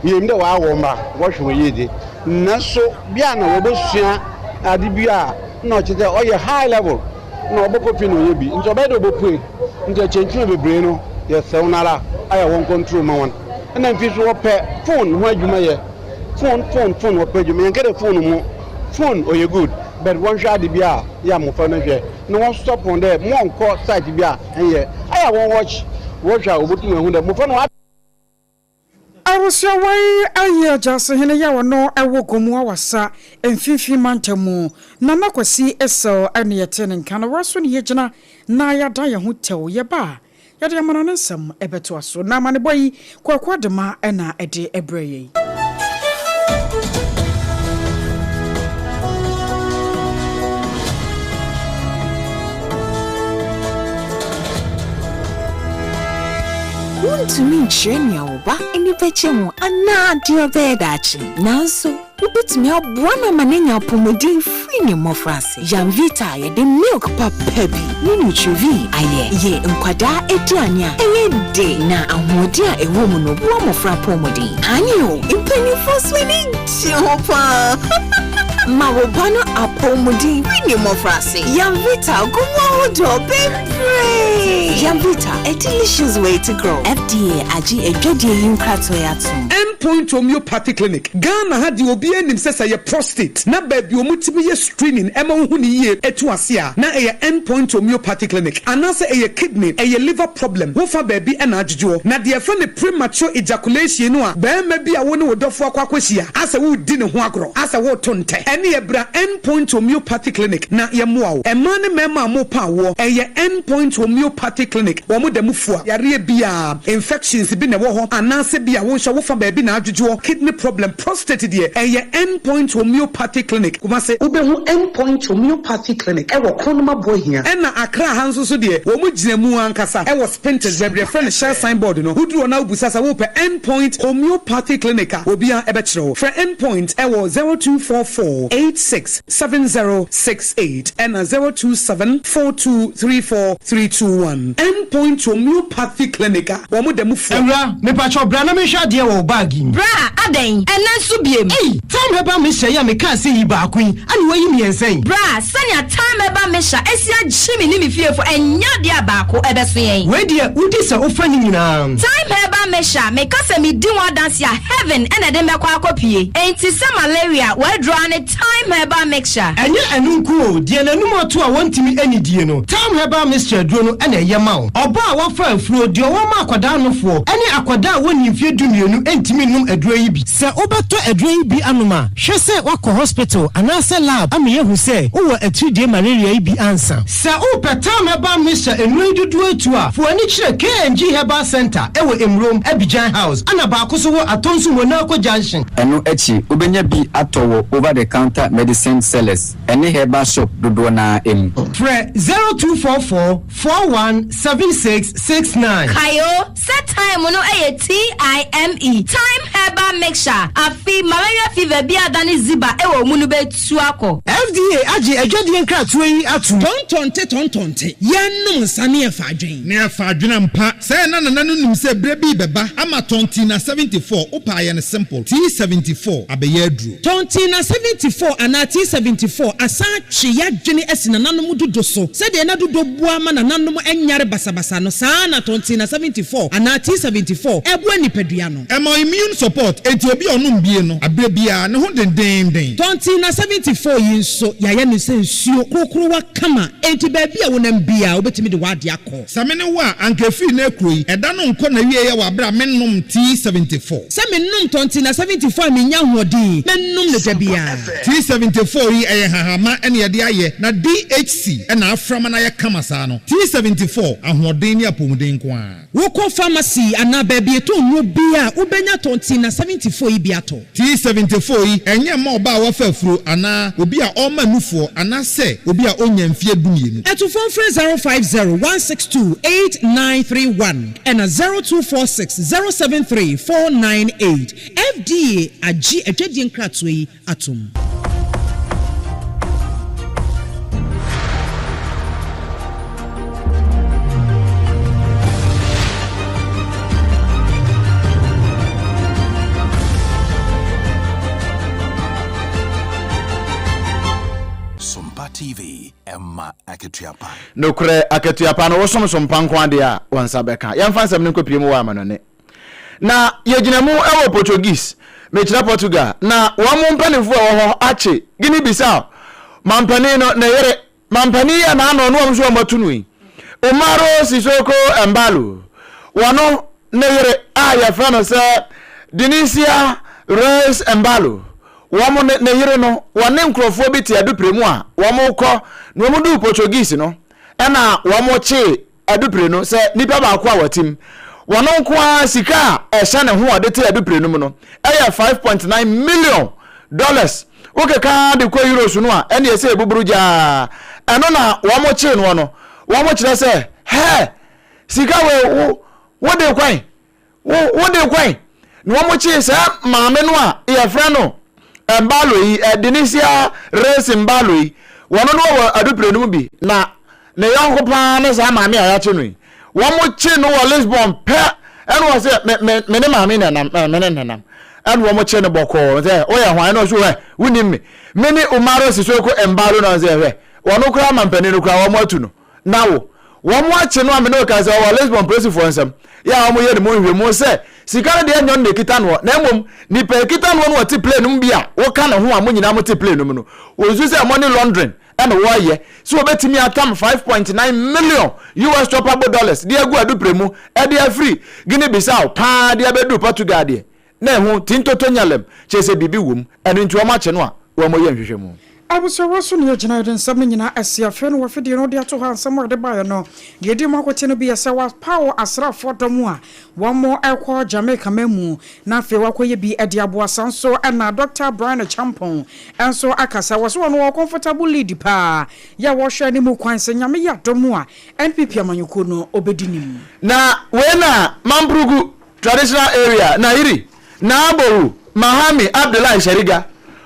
Yenyim dɛ wɔawo mba, wɔhwɛ hɔn yie dze, naaso bi a na wɔbosua adze bi a nna ɔkyerɛ dɛ ɔyɛ high level na ɔbɔkɔ fie na ɔnnyɛ bi ntsi ɔbɛyɛ dɛ obopue. Ntsi akyɛnkyima beberee no yɛsrɛ hɔn ara ayɛ wɔn control ma hɔn. Nna mfi so wɔpɛ phone ho adwuma yɛ. Phone phone phone wɔpɛ adwuma yɛnka dɛ phone mo phone ɔyɛ good but wɔnhwɛ ade bi a yɛ a mmɔfra no hwɛ na wɔn stop wɔn dɛ wɔnkɔ site bi a ɛnyɛ ayɛ a wɔn watch wɔhwɛ a wɔbɛtum ahu dɛ mmɔfra no Abusua wei yɛ Gyasehene yi a ɔno wɔ Gomoa Wassa mfimfini mantam mu, Nana Kwasi Essel ne yɛte ne nka no. Wura so ne yɛgyina na yɛada yɛn ho tɛw. Yɛba a, yɛde amana no nsɛm bɛtoa so. Na amanebɔ yi, Kwaku Adema na ɛde brɛɛ yɛn. Wuntumi nkyerɛ nea wo ba ani bɛgye ho anaa deɛ ɔbɛyɛ daakye. Nanso, wubetumi aboa no ama no anya apɔwmuden firi ne mmofraase. Yamvita a yɛde milk papa bi ne Nutrivie ayɛ yɛ nkwadaa aduane a ɛyɛ dɛ na ahoɔden a ɛwɔ mu no boa mmofra apɔwmuden. Aane o, mpanyimfoɔ nso ani gye ho paa! Ma wo ba no apɔwmuden fi ne mmofraase. Yamvita gu mu ahodoɔ bebree. Yamvita, a delicious way to grow. FDA agye adwadie yi nkratoɔ yi atom. End Point Homeopathy Clinic, Ghana ha deɛ obiara nim sɛ sɛ ɛyɛ prostate na baabi a wɔtumi yɛ screening ma wohu no yie tu ase a na ɛyɛ End Point Homeopathy Clinic anaasɛ ɛyɛ kidney, ɛyɛ liver problem, wofa baabi na adwodwoɔ. Na deɛ yɛfrɛ no premature ejaculation no a barima bi a wo ne wo dɔfoɔ akɔ akɔhyia asɛ woredi ne ho agorɔ asɛ woreto ntɛ ɛneɛ bra End Point Homeopathy Clinic na yɛmmoa wo. Mmaa ne mmarima a morepa awoɔ ɛyɛ End Point Homeopathy Clinic wɔn da mu fua yareɛ biara, infections bi na ɛwɔ hɔ anaasɛ bi a wo nso wofa baabi na adwodwoɔ, kidney problem, prostate deɛ ɛyɛ End Point Homeopathy Clinic, Kumasi. Wobɛhu End Point Homeopathy Clinic wɔ Kronum Aboahia. Ɛna Accra ha nso so deɛ wɔn gyina mu ankasa wɔ Spintex baabi a yɛfrɛ no Shell sign board no. Woduru hɔ na wobisa sɛ wopɛ End Point Homeopathy Clinic a, obiara bɛkyerɛ wo. Frɛ End Point wɔ 0244 86 7068 ɛna 027 4234 321. End Point Homeopathy Clinic a wɔn da mu fua. Awura, mepakyɛw bra na menhwɛ adeɛ wɔ wo bag yi mu. Bra, adɛn? Ɛnnɛ nso biem? Ei! Thyme Herbal Mixture yi a mekaa sɛ yi baako yi, ɛna woayi mmiɛnsa yi? Bra, sɛnea Thyme Herbal Mixture asi agye me ne me fiefo, ɛnyɛ adeɛ a baako ɛbɛso yɛn. Wei deɛ, wodi sɛ wofa ne nyinaa. Thyme Herbal Mixture, meka sɛ medi ho adanse a, heaven na ɛde me bɛkɔ akɔpue. Enti sɛ malaria, w'aduro ara ne Thyme Herbal Mixture. Ɛnyɛ ɛno nko o, deɛ n'anum ato a wɔntumi nnidie no, Thyme Herbal Mixture aduro no na ɛyɛ ma wo. Ɔbaa a wafa afuro, deɛ ɔwɔ ma akwadaa nofoɔ, ne akwadaa a wɔnnii mfeɛ dumienu ntumi nnom aduro yi bi. Sɛ wobɛtɔ aduro yi bi anom a, hwɛ sɛ woakɔ hospital anaasɛ lab ama yɛahu sɛ wowɔ atiridie malaria yi bi ansa. Sɛ wopɛ Thyme Herbal Mixture nnuro yi dodoɔ atu a, fa w'ani kyerɛ KNG Herbal Centre wɔ Emurom, Abidjan House, ɛna baako nso wɔ Atonsu Monaco Junction. Ɛno akyi, wobɛnya bi atɔ wɔ over-the-counter medicine sellers ne herbal shop dodoɔ no ara mu. Frɛ 0244 41 76 69. Kae o, sɛ thyme no yɛ TIME, Thyme Herbal Mixture, afe malaria fever bi a adane ziba wɔ wo mu no bɛtu akɔ. FDA agye adwadie nkratoɔ yi atom. Tɔntɔnte tɔntɔnte, yɛnnom nsa ne yɛfa adwen. Ne yɛfa adwen ampa. Sɛɛ na nana no nim sɛ berɛ bi rebɛba ama Tɔntina 74, wopɛ a yɛ no simple, T74 abɛyɛ aduro. Tɔntina 74 anaa T74 asan atwe y'adwene asi nananom dodo so. Sɛdeɛ na dodo boa ma nananom nyare basabasa no, saa ara na Tɔntina 74 anaa T74 boa nipadua no. Ɛma immune support, enti obi a ɔnom bie no, aberɛ biara, ne ho dendeenden. Tɔntina 74 yi nso, yɛayɛ no sɛ nsuo korokorowa kama, enti baabi a wonam biara, wobɛtumi de w'adeɛ akɔ. Sɛ me ne wo a, anka ɛfiri nnɛ rekuro yi, ɛda no nkɔ n'awieɛ wɔ aberɛ a mennom T74. Sɛ menom Tɔntina 74 a mennya ahoɔden, mɛnom no da biara. T74 yi, ɛyɛ nhahamma na yɛde ayɛ, na DHC na afra ma no ayɛ kama saa no. T74, ahoɔden ne apɔmuden nko ara. Wokɔ pharmacy anaa baabi yɛtɔn nnuro biara a, wobɛnya Tɔntina 74 yi bi atɔ. T74 yi, ɛnyɛ mma ɔbaa a wafa afuro anaa obi a ɔrema nufoɔ anaasɛ obi a ɔnnya mfeɛ dumienu. Atufoɔ mfrɛ 050 162 8931 ɛna 0246 073 498. FDA agye adwadie nkratoɔ yi atom. Sompa TV, ɛma akatua pa. Nokorɛ, akatua pa no, wosom sompa nko ara deɛ a, wo nsa bɛka. Yɛmfa nsɛm no nkɔpue mu wɔ amanɔne. Na yɛgyina mu wɔ Portuguese, mekyerɛ Portugal, na wɔn mo mpanimfoɔ a ɛwɔ hɔ akye Guinea Bissau mampanin no ne yere, mampanin yi a n'ano no wɔn nso wɔn atu no yi, Umaro Sissoco Embaló, wɔno ne yere a yɛfrɛ no sɛ Dinisia Reis Embaló, wɔn ne ne yere no wɔne nkurɔfoɔ bi te adupire mu a wɔn kɔ na wɔn duu Portuguese no ɛna wɔn kyee adupire no sɛ nipa baako a watim. Wɔn nko ara sika a ɛhyɛ ne ho a ɔde te adupire no mu no yɛ 5.9 million dollars. Wokeka de kɔ euros no a, ɛne ɛsɛ ebuburu gyaa. Ɛno na wɔn kyee noɔ no. Wɔn kyerɛ sɛ, hɛ, sika wei wo wode kwan Wo wode kwan na wɔn kyee saa maame no a yɛfrɛ no Mbalo yi, Denisia Reis Mbalo yi, wɔn no wɔ adupire no mu bi na ne yɔnko paa ne saa maame a yɛakye no yi. Wɔn kye no wɔ Lisbon pɛ ɛna wɔ sɛ me me me ne maame na ɛnam me ne nenam. Ɛna wɔn kye no bɔkɔɔ sɛ woyɛ hwan? Ɛna ɔso hwɛ wonim me. Me ne Umaro Sissoco Embalo na ɔsɛ hwɛ wɔn koraa mampanin no koraa wɔn atu no. Na wo wɔn akye no a me ne wo ka sɛ ɔwɔ Lisbon polisifoɔ nsam yɛ a wɔn yɛ ne mu nhwɛmu sɛ sika no deɛ nyɛ ɔno na ekita noɔ na mmom nipa ekita noɔ no ɔte plane no mu bi a woka ne ho a mo nyinaa mo te plane no mu no wɔnsu sɛ money laundering ɛna wɔyɛ sɛ wɔbɛtumi atam 5.9 million US choppable dollars de agu adupre mu ɛde afiri Guinea Bissau paa de abɛduru Portugal deɛ na ɛho tintoto nyalem kyerɛ sɛ biribi wom ɛno nti wɔn akye no a wɔn yɛ nhwehwɛmu. Abusuawa so na yɛgyina yɛde nsɛm no nyinaa asi. Afei no wafidie no wode ato hɔ a nsɛm a wɔde baeɛ no deɛ ɛdi mu akote no bi yɛ sɛ wɔapaw asraafoɔ dɔm a wɔrekɔ Jamaica man mu na afei wɔakɔyɛ bi de aboa. Saa nso na Dɔkta Brian Acheampong nso akasa. Wɔse wɔn wɔ comfortable lead paa yɛ a wɔhwɛ anim kwan sɛ Nyame yɛ adom a NPP amanyɔkuo no ɔbɛdi nim. Na wei na Mamprugu traditional area Nayiri Naabowu Mahami Abdullahi Shariga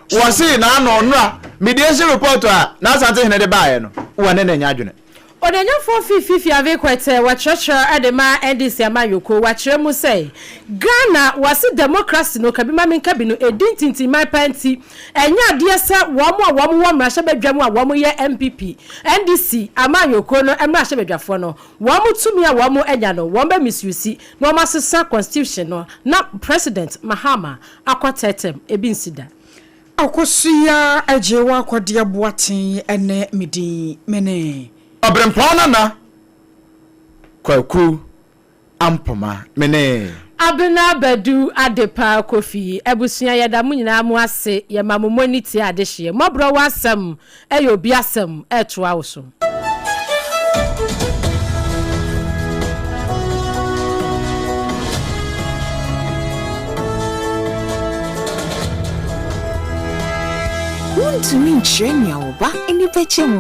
wɔsee n'ano nnora mediation report a n'Asante hene de baeɛ no wɔne no nyɛ adwene. Onuonyamfoɔ Fifi Fiavi Kwetey wɔkyerɛkyerɛ de ma NDC amanyɔkuo, wakyerɛ mu sɛ Ghana wɔse democracy no kabi ma menka bi no ɛdi ntintimman paa nti ɛnyɛ adeɛ sɛ wɔn a wɔn wɔ mmarahyɛbadwa mu a wɔn yɛ NPP, NDC amanyɔkuo no mmarahyɛbadwafoɔ no wɔn tumi a wɔn anya no wɔn bɛ misuse na wɔn asesa constitution no na President Mahama akɔ third term ebi nsi da. Akosua Agyewa Akwadeɛ Boateng ne me din. Me ne. Ɔberempɔn Nana Kwaku Ampoma. Me ne. Abena Badu Adepa Kofi abusua yɛda mo nyinaa mo ase yɛma mo moni tie adehyeɛ mmɔborɔ wɔ asɛm ɛyɛ obi asɛm ɛtoa wo so. Wuntumi nkyerɛ nea wo ba ani bɛgye ho.